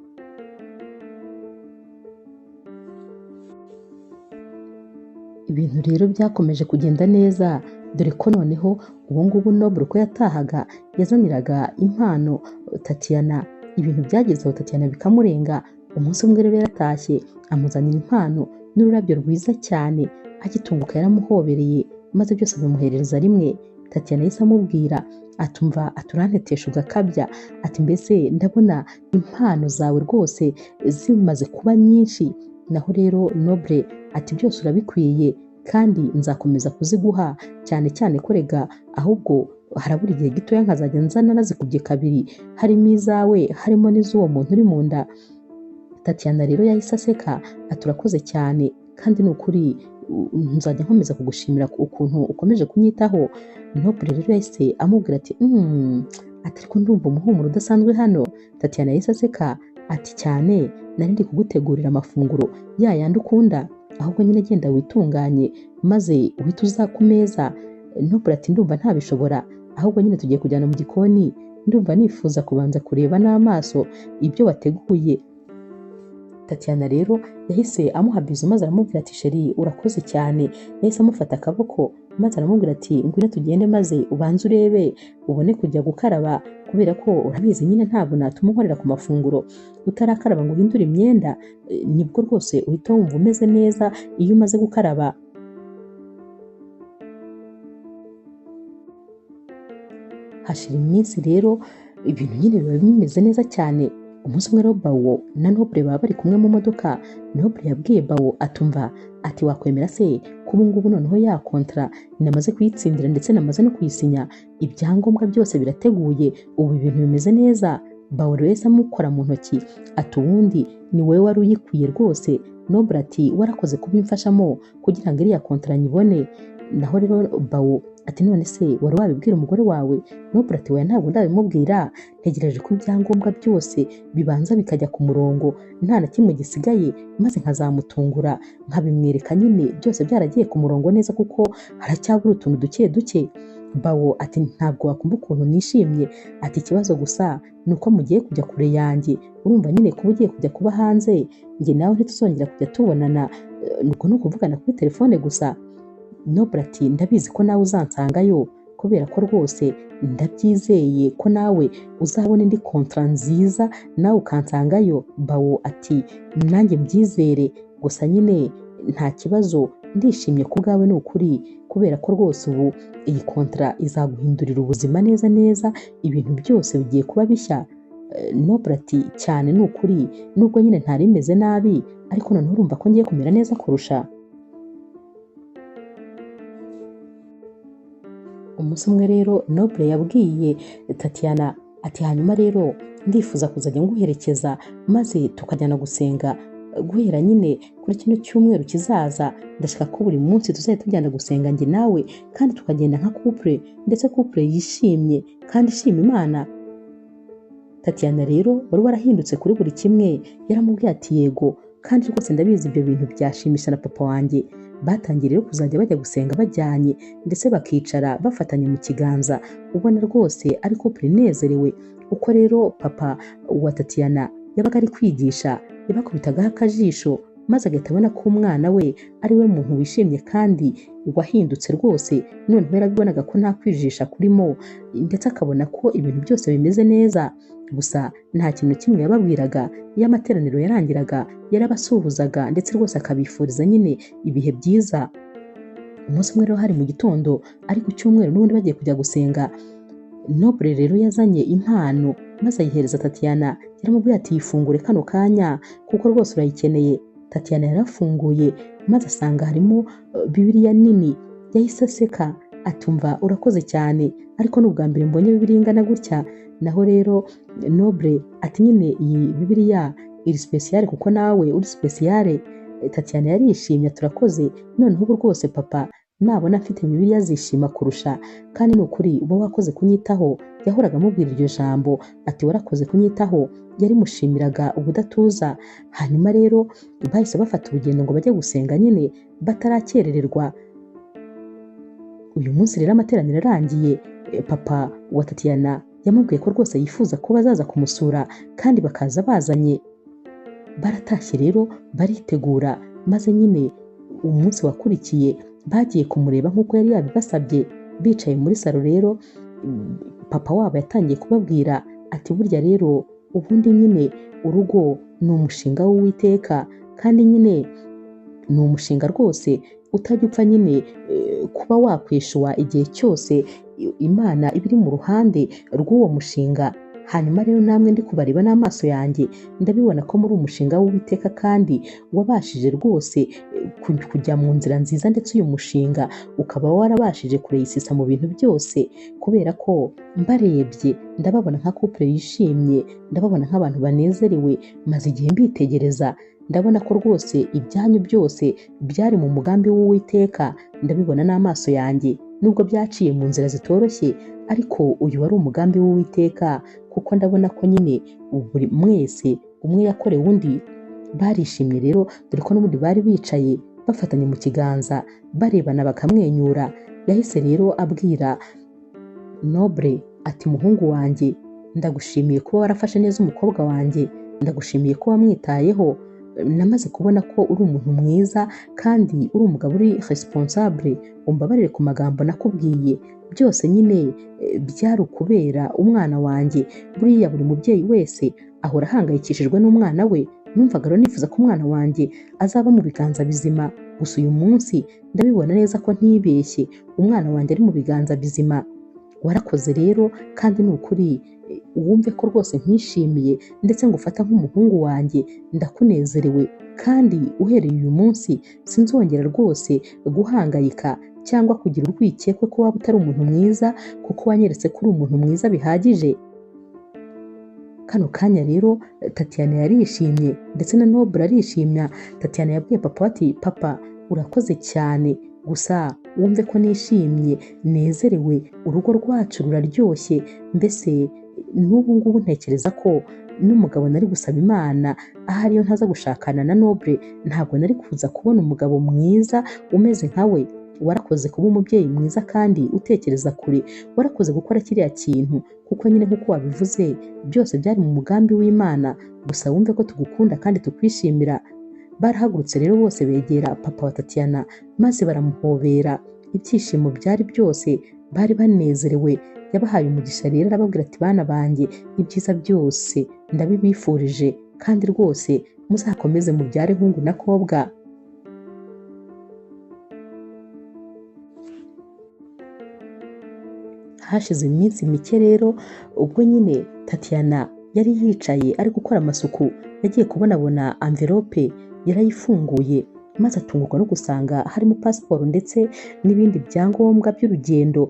Ibintu rero byakomeje kugenda neza, dore ko noneho ubu ngubu Noble uko yatahaga yazaniraga impano Tatiana. Ibintu byageze aho Tatiana bikamurenga. Umunsi umwe rero yaratashye amuzanira impano n'ururabyo rwiza cyane, agitunguka yaramuhobereye maze byose abimuherereza rimwe. Tatiana yahise amubwira atumva aturantetesha ugakabya, ati mbese ndabona impano zawe rwose zimaze kuba nyinshi. Naho rero Noble ati byose urabikwiye kandi nzakomeza kuziguha, cyane cyane ko rega ahubwo harabura igihe gitoya nkazajya nzana nazikubye kabiri, harimo izawe harimo n'iz'uwo muntu uri mu nda. Tatiana rero yahise aseka ati urakoze cyane kandi ni ukuri nzajya nkomeza kugushimira ukuntu ukomeje kunyitaho. Noble rero yahise amubwira ati ati ariko ndumva umuhumuro udasanzwe hano. Tatiana yahise aseka ati cyane, nari ndi kugutegurira amafunguro ya yandi ukunda, ahubwo nyine genda witunganye maze uhite uza ku meza. Noble ati ndumva ntabishobora, ahubwo nyine tugiye kujyana mu gikoni, ndumva nifuza kubanza kureba n'amaso ibyo wateguye. Tatiana rero yahise amuha bizu maze aramubwira ati sheri urakoze cyane. Yahise amufata akaboko maze aramubwira ati ngwino tugende maze ubanze urebe ubone kujya gukaraba, kubera ko urabizi nyine ntabwo natuma unkorera ku mafunguro utarakaraba ngo uhindure imyenda, nibwo rwose uhita wumva umeze neza iyo umaze gukaraba. Hashira iminsi rero ibintu nyine biba bimeze neza cyane. Umunsi umwe rero Bawo na Noble baba bari kumwe mu modoka. Noble yabwiye Bawo atumva ati wakwemera se ko ubu ngubu noneho ya kontra namaze kuyitsindira ndetse namaze no kuyisinya, ibyangombwa byose birateguye, ubu ibintu bimeze neza. Bawo rero yahise amukora mu ntoki ati ubundi ni wowe wari uyikwiye rwose. Noble ati warakoze kubimfashamo kugira ngo iriya kontra nyibone. Naho rero Bawo ati none se wari wabibwira umugore wawe? Noble ati oya ntabwo ndabimubwira, ntegereje ko ibyangombwa byose bibanza bikajya ku murongo nta na kimwe gisigaye, maze nkazamutungura nkabimwereka nyine byose byaragiye ku murongo neza, kuko haracyabura utuntu duke duke. Bawo ati ntabwo wakumva ukuntu nishimye, ati ikibazo gusa ni uko mugiye kujya kure yanjye, urumva nyine kuba ugiye kujya kuba hanze, njye nawe ntituzongera kujya tubonana, nuko ni ukuvugana kuri telefone gusa. Noble ati ndabizi ko nawe uzansangayo, kubera ko rwose ndabyizeye ko nawe uzabona indi kontra nziza nawe ukansangayo. Bawo ati nanjye mbyizere, gusa nyine nta kibazo, ndishimye ku bwawe ni ukuri, kubera ko rwose ubu iyi kontra izaguhindurira ubuzima neza neza, ibintu byose bigiye kuba bishya. Noble ati cyane ni ukuri, nubwo nyine ntari meze nabi, ariko noneho urumva ko ngiye kumera neza kurusha. Umunsi umwe rero Noble yabwiye Tatiana ati hanyuma rero ndifuza kuzajya nguherekeza maze tukajyana gusenga guhera nyine kuri kino cyumweru kizaza, ndashaka ko buri munsi tuzajya tujyana gusenga njye nawe, kandi tukagenda nka couple, ndetse couple yishimye kandi ishima Imana. Tatiana rero wari warahindutse kuri buri kimwe yaramubwiye ati yego, kandi rwose ndabizi ibyo bintu byashimisha na papa wanjye. Batangiye rero kuzajya bajya gusenga bajyanye, ndetse bakicara bafatanye mu kiganza, ubona rwose ari couple inezerewe. Uko rero papa wa Tatiana yabaga ari kwigisha, yabakubitagaho akajisho maze agahita abona ko umwana we ari we muntu wishimye kandi wahindutse rwose. Noneho yarabibonaga ko nta kwijijisha kurimo, ndetse akabona ko ibintu byose bimeze neza. Gusa nta kintu kimwe yababwiraga, iyo amateraniro yarangiraga yarabasuhuzaga ndetse rwose akabifuriza nyine ibihe byiza. Umunsi umwe rero hari mu gitondo, ari ku cyumweru n'ubundi bagiye kujya gusenga, Noble rero yazanye impano maze ayihereza Tatiana, yaramubwiye ati yifungure kano kanya kuko rwose urayikeneye. Tatiana yarafunguye maze asanga harimo Bibiliya nini, yahise aseka atumva urakoze cyane, ariko ni ubwa mbere mbonye Bibiliya ingana gutya. Naho rero Noble ati nyine iyi Bibiliya iri spéciale kuko nawe uri spéciale. Tatiana yarishimye turakoze, noneho ubu rwose papa nabona mfite Bibiliya azishima kurusha, kandi ni ukuri uba wakoze kunyitaho. Yahoraga amubwira iryo jambo ati warakoze kunyitaho, yarimushimiraga ubudatuza. Hanyuma rero bahise bafata urugendo ngo bajye gusenga nyine batarakerererwa. Uyu munsi rero amateraniro arangiye, papa wa Tatiana yamubwiye ko rwose yifuza ko bazaza kumusura kandi bakaza bazanye. Baratashye rero baritegura, maze nyine umunsi wakurikiye bagiye kumureba nk'uko yari yabibasabye. Bicaye muri salo rero papa wabo yatangiye kubabwira ati burya rero ubundi nyine urugo ni umushinga w'Uwiteka, kandi nyine ni umushinga rwose utajya upfa nyine kuba wakwishuwa igihe cyose Imana iba iri mu ruhande rw'uwo mushinga. Hanyuma rero namwe ndi kubareba n'amaso yanjye ndabibona ko muri umushinga w'Uwiteka kandi wabashije rwose kujya mu nzira nziza, ndetse uyu mushinga ukaba warabashije kureyisisa mu bintu byose, kubera ko mbarebye ndababona nka couple yishimye, ndababona nk'abantu banezerewe, maze igihe mbitegereza Ndabona ko rwose ibyanyu byose byari mu mugambi w'Uwiteka, ndabibona n'amaso yanjye, nubwo byaciye mu nzira zitoroshye, ariko uyu wari umugambi w'Uwiteka, kuko ndabona ko nyine buri mwese umwe yakorewe undi. Barishimye rero, dore ko n'ubundi bari bicaye bafatanye mu kiganza barebana bakamwenyura. Yahise rero abwira Noble ati muhungu wanjye, ndagushimiye kuba warafashe neza umukobwa wanjye, ndagushimiye ko wamwitayeho, namaze kubona ko uri umuntu mwiza kandi uri umugabo uri responsable, umbabarire ku magambo nakubwiye byose nyine byari ukubera umwana wanjye. Buriya buri mubyeyi wese ahora ahangayikishijwe n'umwana we, numvaga rero nifuza ko umwana wanjye azaba mu biganza bizima, gusa uyu munsi ndabibona neza ko ntibeshye, umwana wanjye ari mu biganza bizima. Warakoze rero kandi ni ukuri wumve ko rwose nkwishimiye ndetse ngufata nk'umuhungu wanjye, ndakunezerewe kandi uhereye uyu munsi sinzongera rwose guhangayika cyangwa kugira urwikekwe ko waba utari umuntu mwiza, kuko wanyeretse ko uri umuntu mwiza bihagije. Kano kanya rero Tatiana yarishimye ndetse na Noble arishimya. Tatiana yabwiye papa ati papa urakoze cyane, gusa wumve ko nishimye nezerewe, urugo rwacu ruraryoshye, mbese n'ubu ngubu ntekereza ko n'umugabo nari gusaba Imana ahari iyo ntaza gushakana na Noble ntabwo nari kuza kubona umugabo mwiza umeze nkawe. Warakoze kuba umubyeyi mwiza kandi utekereza kure, warakoze gukora kiriya kintu, kuko nyine nk'uko wabivuze byose byari mu mugambi w'Imana, gusa wumve ko tugukunda kandi tukwishimira. Barahagurutse rero bose begera papa wa Tatiana maze baramuhobera, ibyishimo byari byose, bari banezerewe. Yabahaye umugisha rero arababwira ati bana banjye, ibyiza byose ndabibifurije kandi rwose muzakomeze mubyare hungu na kobwa. Hashize iminsi mike rero ubwo nyine Tatiana yari yicaye ari gukora amasuku, yagiye kubonabona envelope, yarayifunguye maze atungurwa no gusanga harimo pasiporo ndetse n'ibindi byangombwa by'urugendo,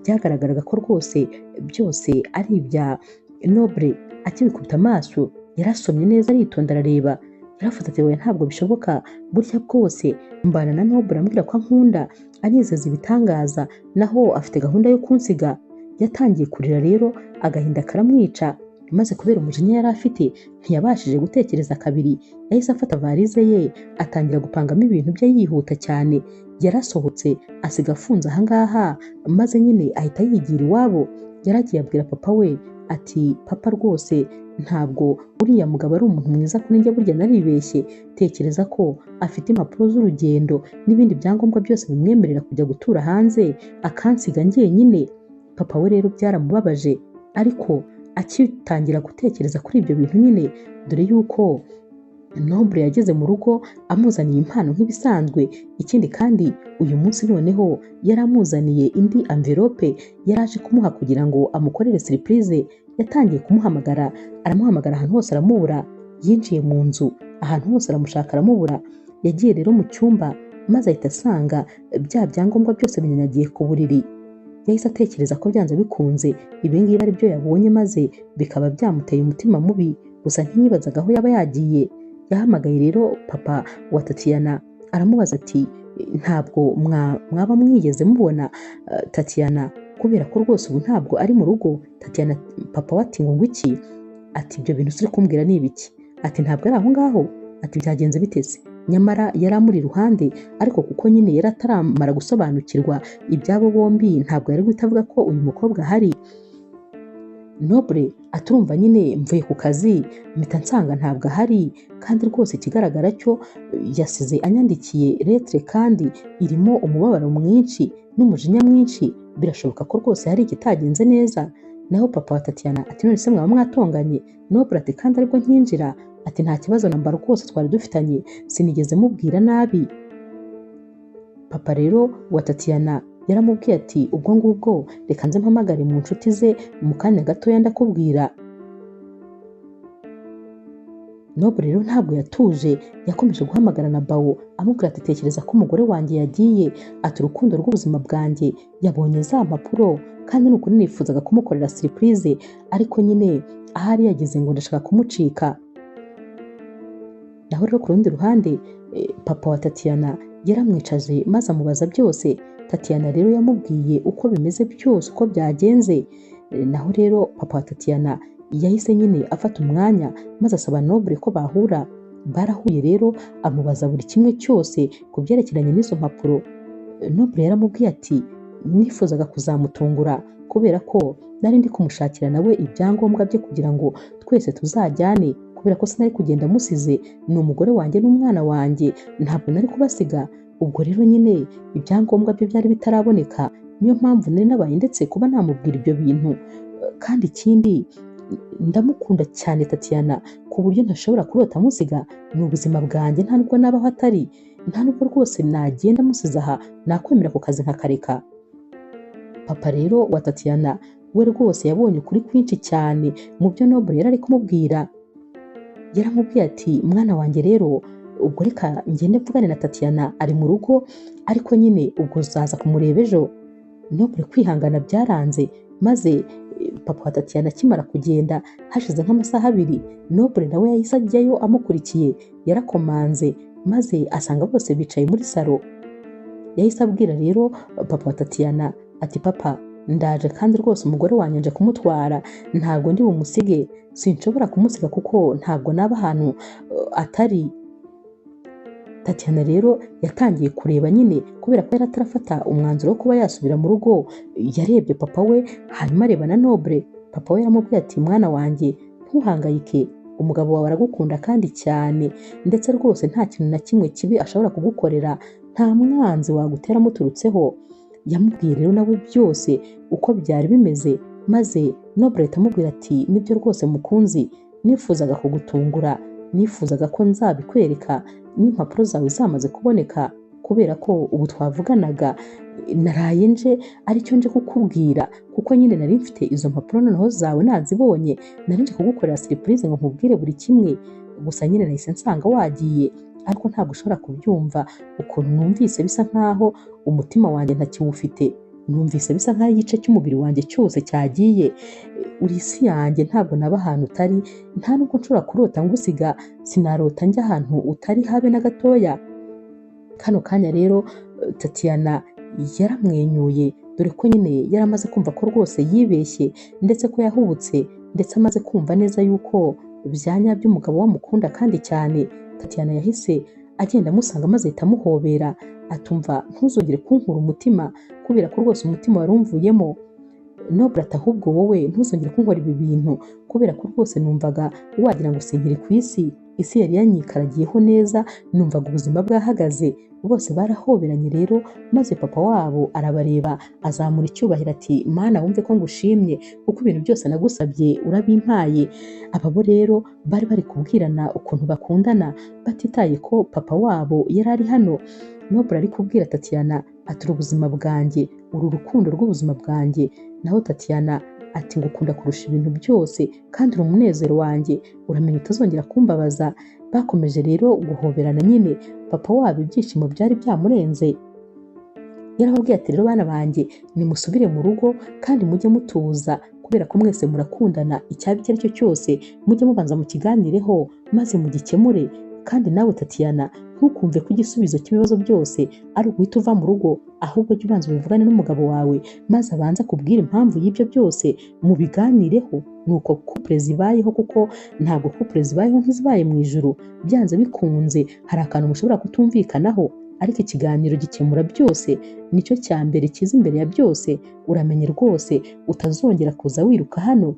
byagaragaraga ko rwose byose ari ibya Noble. Akibikubita amaso yarasomye neza aritonda arareba, yaravuze ati oya ntabwo bishoboka, burya bwose mbana na Noble ambwira ko ankunda, anyizeza ibitangaza, naho afite gahunda yo kunsiga. Yatangiye kurira rero agahinda karamwica, maze kubera umujinya yari afite ntiyabashije gutekereza kabiri, yahise afata varize ye atangira gupangamo ibintu bye yihuta cyane. Yarasohotse asiga afunze ahangaha, maze nyine ahita yigira iwabo. Yaragiye abwira papa we ati papa rwose ntabwo uriya mugabo ari umuntu mwiza kuri njye, burya naribeshye, tekereza ko afite impapuro z'urugendo n'ibindi byangombwa byose bimwemerera kujya gutura hanze akansiga njyenyine. Papa we rero byaramubabaje, ariko akitangira gutekereza kuri ibyo bintu nyine, dore yuko Noble yageze mu rugo amuzaniye impano nk'ibisanzwe. Ikindi kandi uyu munsi noneho yari amuzaniye indi envelope yari aje kumuha kugira ngo amukorere surprise. Yatangiye kumuhamagara, aramuhamagara ahantu hose aramubura. Yinjiye mu nzu ahantu hose aramushaka aramubura. Yagiye rero mu cyumba maze ahita asanga bya byangombwa byose binyanyagiye ku buriri. Yahise atekereza ko byanze bikunze ibi ngibi ari byo yabonye, maze bikaba byamuteye umutima mubi, gusa ntiyibazaga aho yaba yagiye. Yahamagaye rero papa wa Tatiana aramubaza ati ntabwo mwaba mwigeze mubona Tatiana, kubera ko rwose ubu ntabwo ari mu rugo. Tatiana papa we ati ngo iki? Ati ibyo bintu uri kumbwira ni ibiki? Ati ntabwo ari aho ngaho. Ati byagenze bitese? Nyamara yari amuri iruhande, ariko kuko nyine yari ataramara gusobanukirwa ibyabo bombi ntabwo yari guhita avuga ko uyu mukobwa ahari. Noble aturumva nyine mvuye ku kazi mpita nsanga ntabwo ahari, kandi rwose ikigaragara cyo yasize anyandikiye lettre kandi irimo umubabaro mwinshi n'umujinya mwinshi, birashoboka ko rwose hari ikitagenze neza. Naho papa wa Tatiana ati none se mwaba mwatonganye? Noble ati kandi aribwo nkinjira, ati nta kibazo namba rwose twari dufitanye, sinigeze mubwira nabi. Papa rero wa Tatiana yaramubwiye ati ubwo ngubwo reka nze mpamagare mu nshuti ze mu kanya gatoya ndakubwira. Noble rero ntabwo yatuje, yakomeje guhamagara na Bawo amubwira ati tekereza ko umugore wanjye yagiye, ati urukundo rw'ubuzima bwanjye yabonye za mpapuro, kandi ni ukuri nifuzaga kumukorera surprise, ariko nyine ahari yageze ngo ndashaka kumucika. Naho rero ku rundi ruhande papa wa Tatiana yaramwicaje maze amubaza byose. Tatiana rero yamubwiye uko bimeze byose, uko byagenze. Naho rero papa wa Tatiana yahise nyine afata umwanya maze asaba Noble ko bahura. Barahuye rero amubaza buri kimwe cyose ku byerekeranye n'izo mpapuro. Noble yaramubwiye ati nifuzaga kuzamutungura kubera ko nari ndi kumushakira nawe ibyangombwa bye kugira ngo twese tuzajyane, kubera ko sinari kugenda musize, ni umugore wanjye n'umwana wanjye, ntabwo nari kubasiga. Ubwo rero nyine ibyangombwa bye byari bitaraboneka, niyo mpamvu nari nabaye ndetse kuba namubwira ibyo bintu. Kandi ikindi ndamukunda cyane Tatiana ku buryo ntashobora kurota amusiga, ni ubuzima bwanjye, nta nubwo nabaho atari, nta nubwo rwose nagenda amusize aha, nakwemera ku kazi nkakareka. Papa rero wa Tatiana we rwose yabonye ukuri kwinshi cyane mu byo Noble yari ari kumubwira. Yaramubwiye ati mwana wanjye rero ubwo reka ngende mvugane na Tatiana ari mu rugo, ariko nyine ubwo uzaza kumureba ejo. Noble kwihangana byaranze, maze papa wa Tatiana akimara kugenda hashize nk'amasaha abiri, Noble nawe yahise ajyayo amukurikiye. Yarakomanze maze asanga bose bicaye muri salo. Yahise abwira rero papa wa Tatiana ati papa ndaje kandi rwose umugore wanjye nje kumutwara, ntabwo ndi bumusige, sinshobora kumusiga kuko ntabwo naba ahantu atari. Tatiana rero yatangiye kureba nyine kubera ko yari atarafata umwanzuro wo kuba yasubira mu rugo. Yarebye papa we hanyuma areba na Noble. Papa we yaramubwiye ati mwana wanjye ntuhangayike, umugabo wawe aragukunda kandi cyane, ndetse rwose nta kintu na kimwe kibi ashobora kugukorera, nta mwanzi wagutera amuturutseho. Yamubwiye rero nawe byose uko byari bimeze, maze Noble ahita amubwira ati nibyo rwose mukunzi, nifuzaga kugutungura, nifuzaga ko nzabikwereka n'impapuro zawe zamaze kuboneka, kubera ko ubu twavuganaga naraye nje aricyo nje kukubwira, kuko nyine nari mfite izo mpapuro noneho zawe nazibonye, nari nje kugukorera surprise ngo nkubwire buri kimwe, gusa nyine nahise nsanga wagiye, ariko ntabwo ushobora kubyumva ukuntu numvise bisa nkaho umutima wanjye ntakiwufite, numvise bisa nkaho igice cy'umubiri wanjye cyose cyagiye, uri isi yanjye, ntabwo naba ahantu utari, nta nubwo nshobora kurota ngusiga, sinarota njya ahantu utari habe na gatoya. Kano kanya rero Tatiana yaramwenyuye, dore ko nyine yaramaze kumva ko rwose yibeshye, ndetse ko yahubutse, ndetse amaze kumva neza yuko byanya by'umugabo wamukunda kandi cyane. Tatiana yahise agenda amusanga maze ahita amuhobera, atumva ntuzongere kunkura umutima kubera ko rwose umutima wari umvuyemo. Noble ati ahubwo wowe ntuzongere kunkora ibi bintu kubera ko rwose numvaga wagira ngo sinkiri ku isi, isi yari yanyikaragiyeho neza, numvaga ubuzima bwahagaze. Bose barahoberanye rero, maze papa wabo arabareba azamura icyubahiro ati Mana wumve ko ngushimye kuko ibintu byose nagusabye urabimpaye. Aba bo rero bari bari kubwirana ukuntu bakundana batitaye ko papa wabo yari ari hano. Noble ari kubwira Tatiana ati ubuzima bwanjye, uru rukundo rw'ubuzima bwanjye. Naho Tatiana ati ngukunda kurusha ibintu byose kandi uri umunezero wanjye, uramenya utazongera kumbabaza. Bakomeje rero guhoberana nyine, papa wabo ibyishimo byari byamurenze. Yarababwiye ati rero bana banjye nimusubire mu rugo kandi mujye mutuza kubera ko mwese murakundana, icyaba icyo ari cyo cyose mujye mubanza mukiganireho maze mugikemure. Kandi nawe Tatiana ntukumve ko igisubizo cy'ibibazo byose ari uguhita uva mu rugo, ahubwo jya ubanza ubivugane n'umugabo wawe maze abanze akubwire impamvu y'ibyo byose mubiganireho. Nuko couple zibayeho, kuko ntabwo couple zibayeho nk'izibaye mu ijuru, byanze bikunze hari akantu mushobora kutumvikanaho, ariko ikiganiro gikemura byose, nicyo cya mbere kiza imbere ya byose. Uramenye rwose utazongera kuza wiruka hano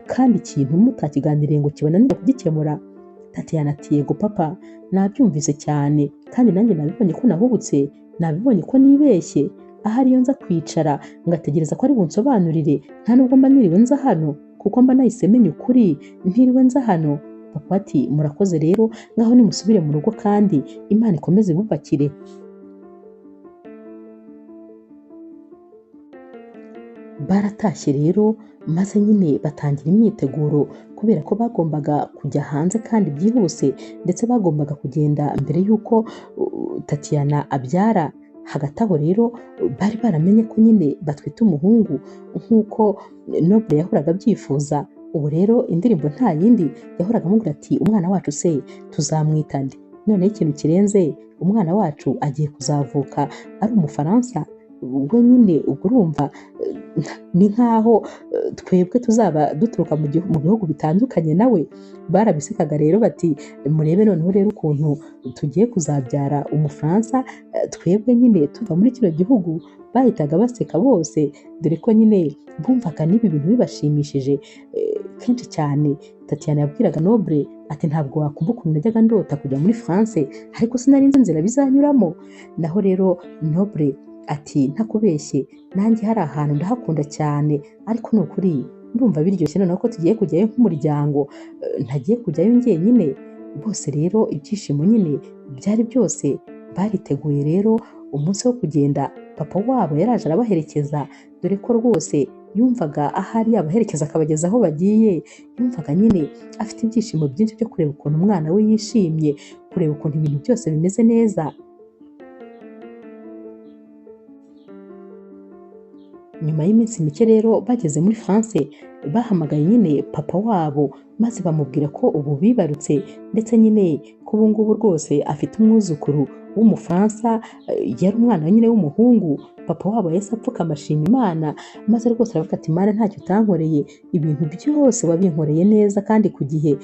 kandi ikintu mutakiganiriye ngo kibananire kugikemura. Tatiana ati yego papa, nabyumvise cyane kandi nanjye nabibonye ko nahubutse, nabibonye ko nibeshye, ahari iyo nza kwicara ngategereza ko ari bunsobanurire, nta nubwo mba niriwe nza hano kuko mba nahise menya ukuri ntiriwe nza hano. Papa ati murakoze rero, ngaho nimusubire mu rugo kandi Imana ikomeze ibubakire. Baratashye rero maze nyine batangira imyiteguro kubera ko bagombaga kujya hanze kandi byihuse, ndetse bagombaga kugenda mbere y'uko Tatiana abyara. Hagati aho rero bari baramenye ko nyine batwite umuhungu nk'uko Noble yahoraga abyifuza. Ubu rero indirimbo nta yindi yahoraga amubwira ati umwana wacu se tuzamwita nde? Noneho ikintu kirenze, umwana wacu agiye kuzavuka ari Umufaransa we nyine, ubwo urumva ni nk'aho twebwe tuzaba duturuka mu bihugu bitandukanye nawe. Barabisekaga rero bati murebe noneho rero ukuntu tugiye kuzabyara Umufaransa, twebwe nyine tuva muri kino gihugu. Bahitaga baseka bose, dore ko nyine bumvaga n'ibi bintu bibashimishije. Kenshi cyane Tatiana yabwiraga Noble ati ntabwo wakumva ukuntu najyaga ndota kujya muri France, ariko sinari nzi inzira bizanyuramo. Naho rero Noble ati ntakubeshye, nanjye hari ahantu ndahakunda cyane, ariko ni ukuri ndumva biryoshye noneho ko tugiye kujyayo nk'umuryango, ntagiye kujyayo njyenyine. Bose rero ibyishimo nyine byari byose. Bariteguye rero umunsi wo kugenda, papa wabo yaraje arabaherekeza, dore ko rwose yumvaga ahari yabaherekeza akabageza aho bagiye. Yumvaga nyine afite ibyishimo byinshi byo kureba ukuntu umwana we yishimye, kureba ukuntu ibintu byose bimeze neza. Nyuma y'iminsi mike rero bageze muri France, bahamagaye nyine papa wabo maze bamubwira ko ubu bibarutse, ndetse nyine ko ubu ngubu rwose afite umwuzukuru w'Umufaransa, yari umwana nyine w'umuhungu. Papa wabo yahise apfukama ashima Imana, maze rwose aravuga ati Mana ntacyo utankoreye, ibintu byose wabinkoreye neza kandi ku gihe.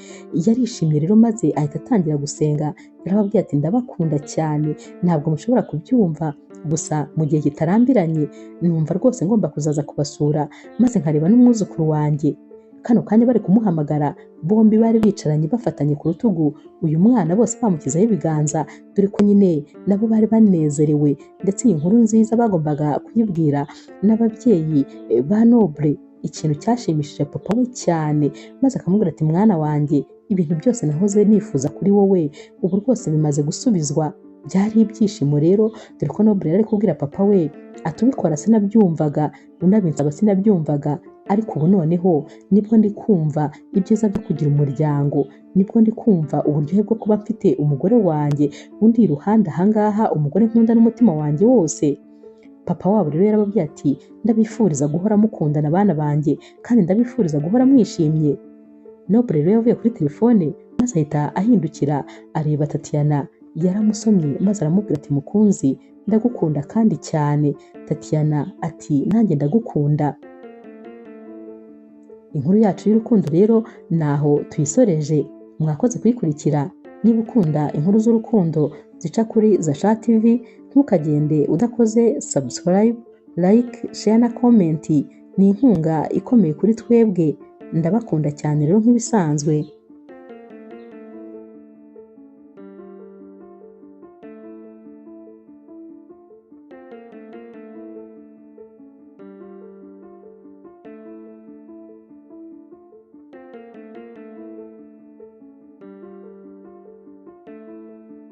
Yarishimye rero maze ahita atangira gusenga, yarababwiye ati ndabakunda cyane, ntabwo mushobora kubyumva, gusa mu gihe kitarambiranye numva rwose ngomba kuzaza kubasura maze nkareba n'umwuzukuru wanjye. Kano kanya bari kumuhamagara, bombi bari bicaranye bafatanye ku rutugu, uyu mwana bose bamushyizeho ibiganza, dore ko nyine nabo bari banezerewe, ndetse iyi nkuru nziza bagombaga kuyibwira n'ababyeyi ba Noble. Ikintu cyashimishije papa we cyane, maze akamubwira ati mwana wanjye, ibintu byose nahoze nifuza kuri wowe ubu rwose bimaze gusubizwa. Byari ibyishimo rero, dore ko Noble yari kubwira papa we ati ubikora sinabyumvaga, unabinsaba sinabyumvaga, ariko ubu noneho nibwo ndi kumva ibyiza byo kugira umuryango, nibwo ndi kumva uburyohe bwo kuba mfite umugore wanjye undi iruhande ahangaha, umugore nkunda n'umutima wanjye wose. Papa wabo rero yarababwiye ati ndabifuriza guhora mukundana abana banjye, kandi ndabifuriza guhora mwishimye. Noble rero yavuye kuri telefone maze ahita ahindukira areba Tatiana, yaramusomye maze aramubwira ati mukunzi ndagukunda kandi cyane. Tatiana ati nanjye ndagukunda. Inkuru yacu y'urukundo rero naho tuyisoreje, mwakoze kuyikurikira. Niba ukunda inkuru z'urukundo zica kuri Zasha TV, ntukagende udakoze subscribe, like, share na comment. Ni inkunga ikomeye kuri twebwe. Ndabakunda cyane rero nk'ibisanzwe.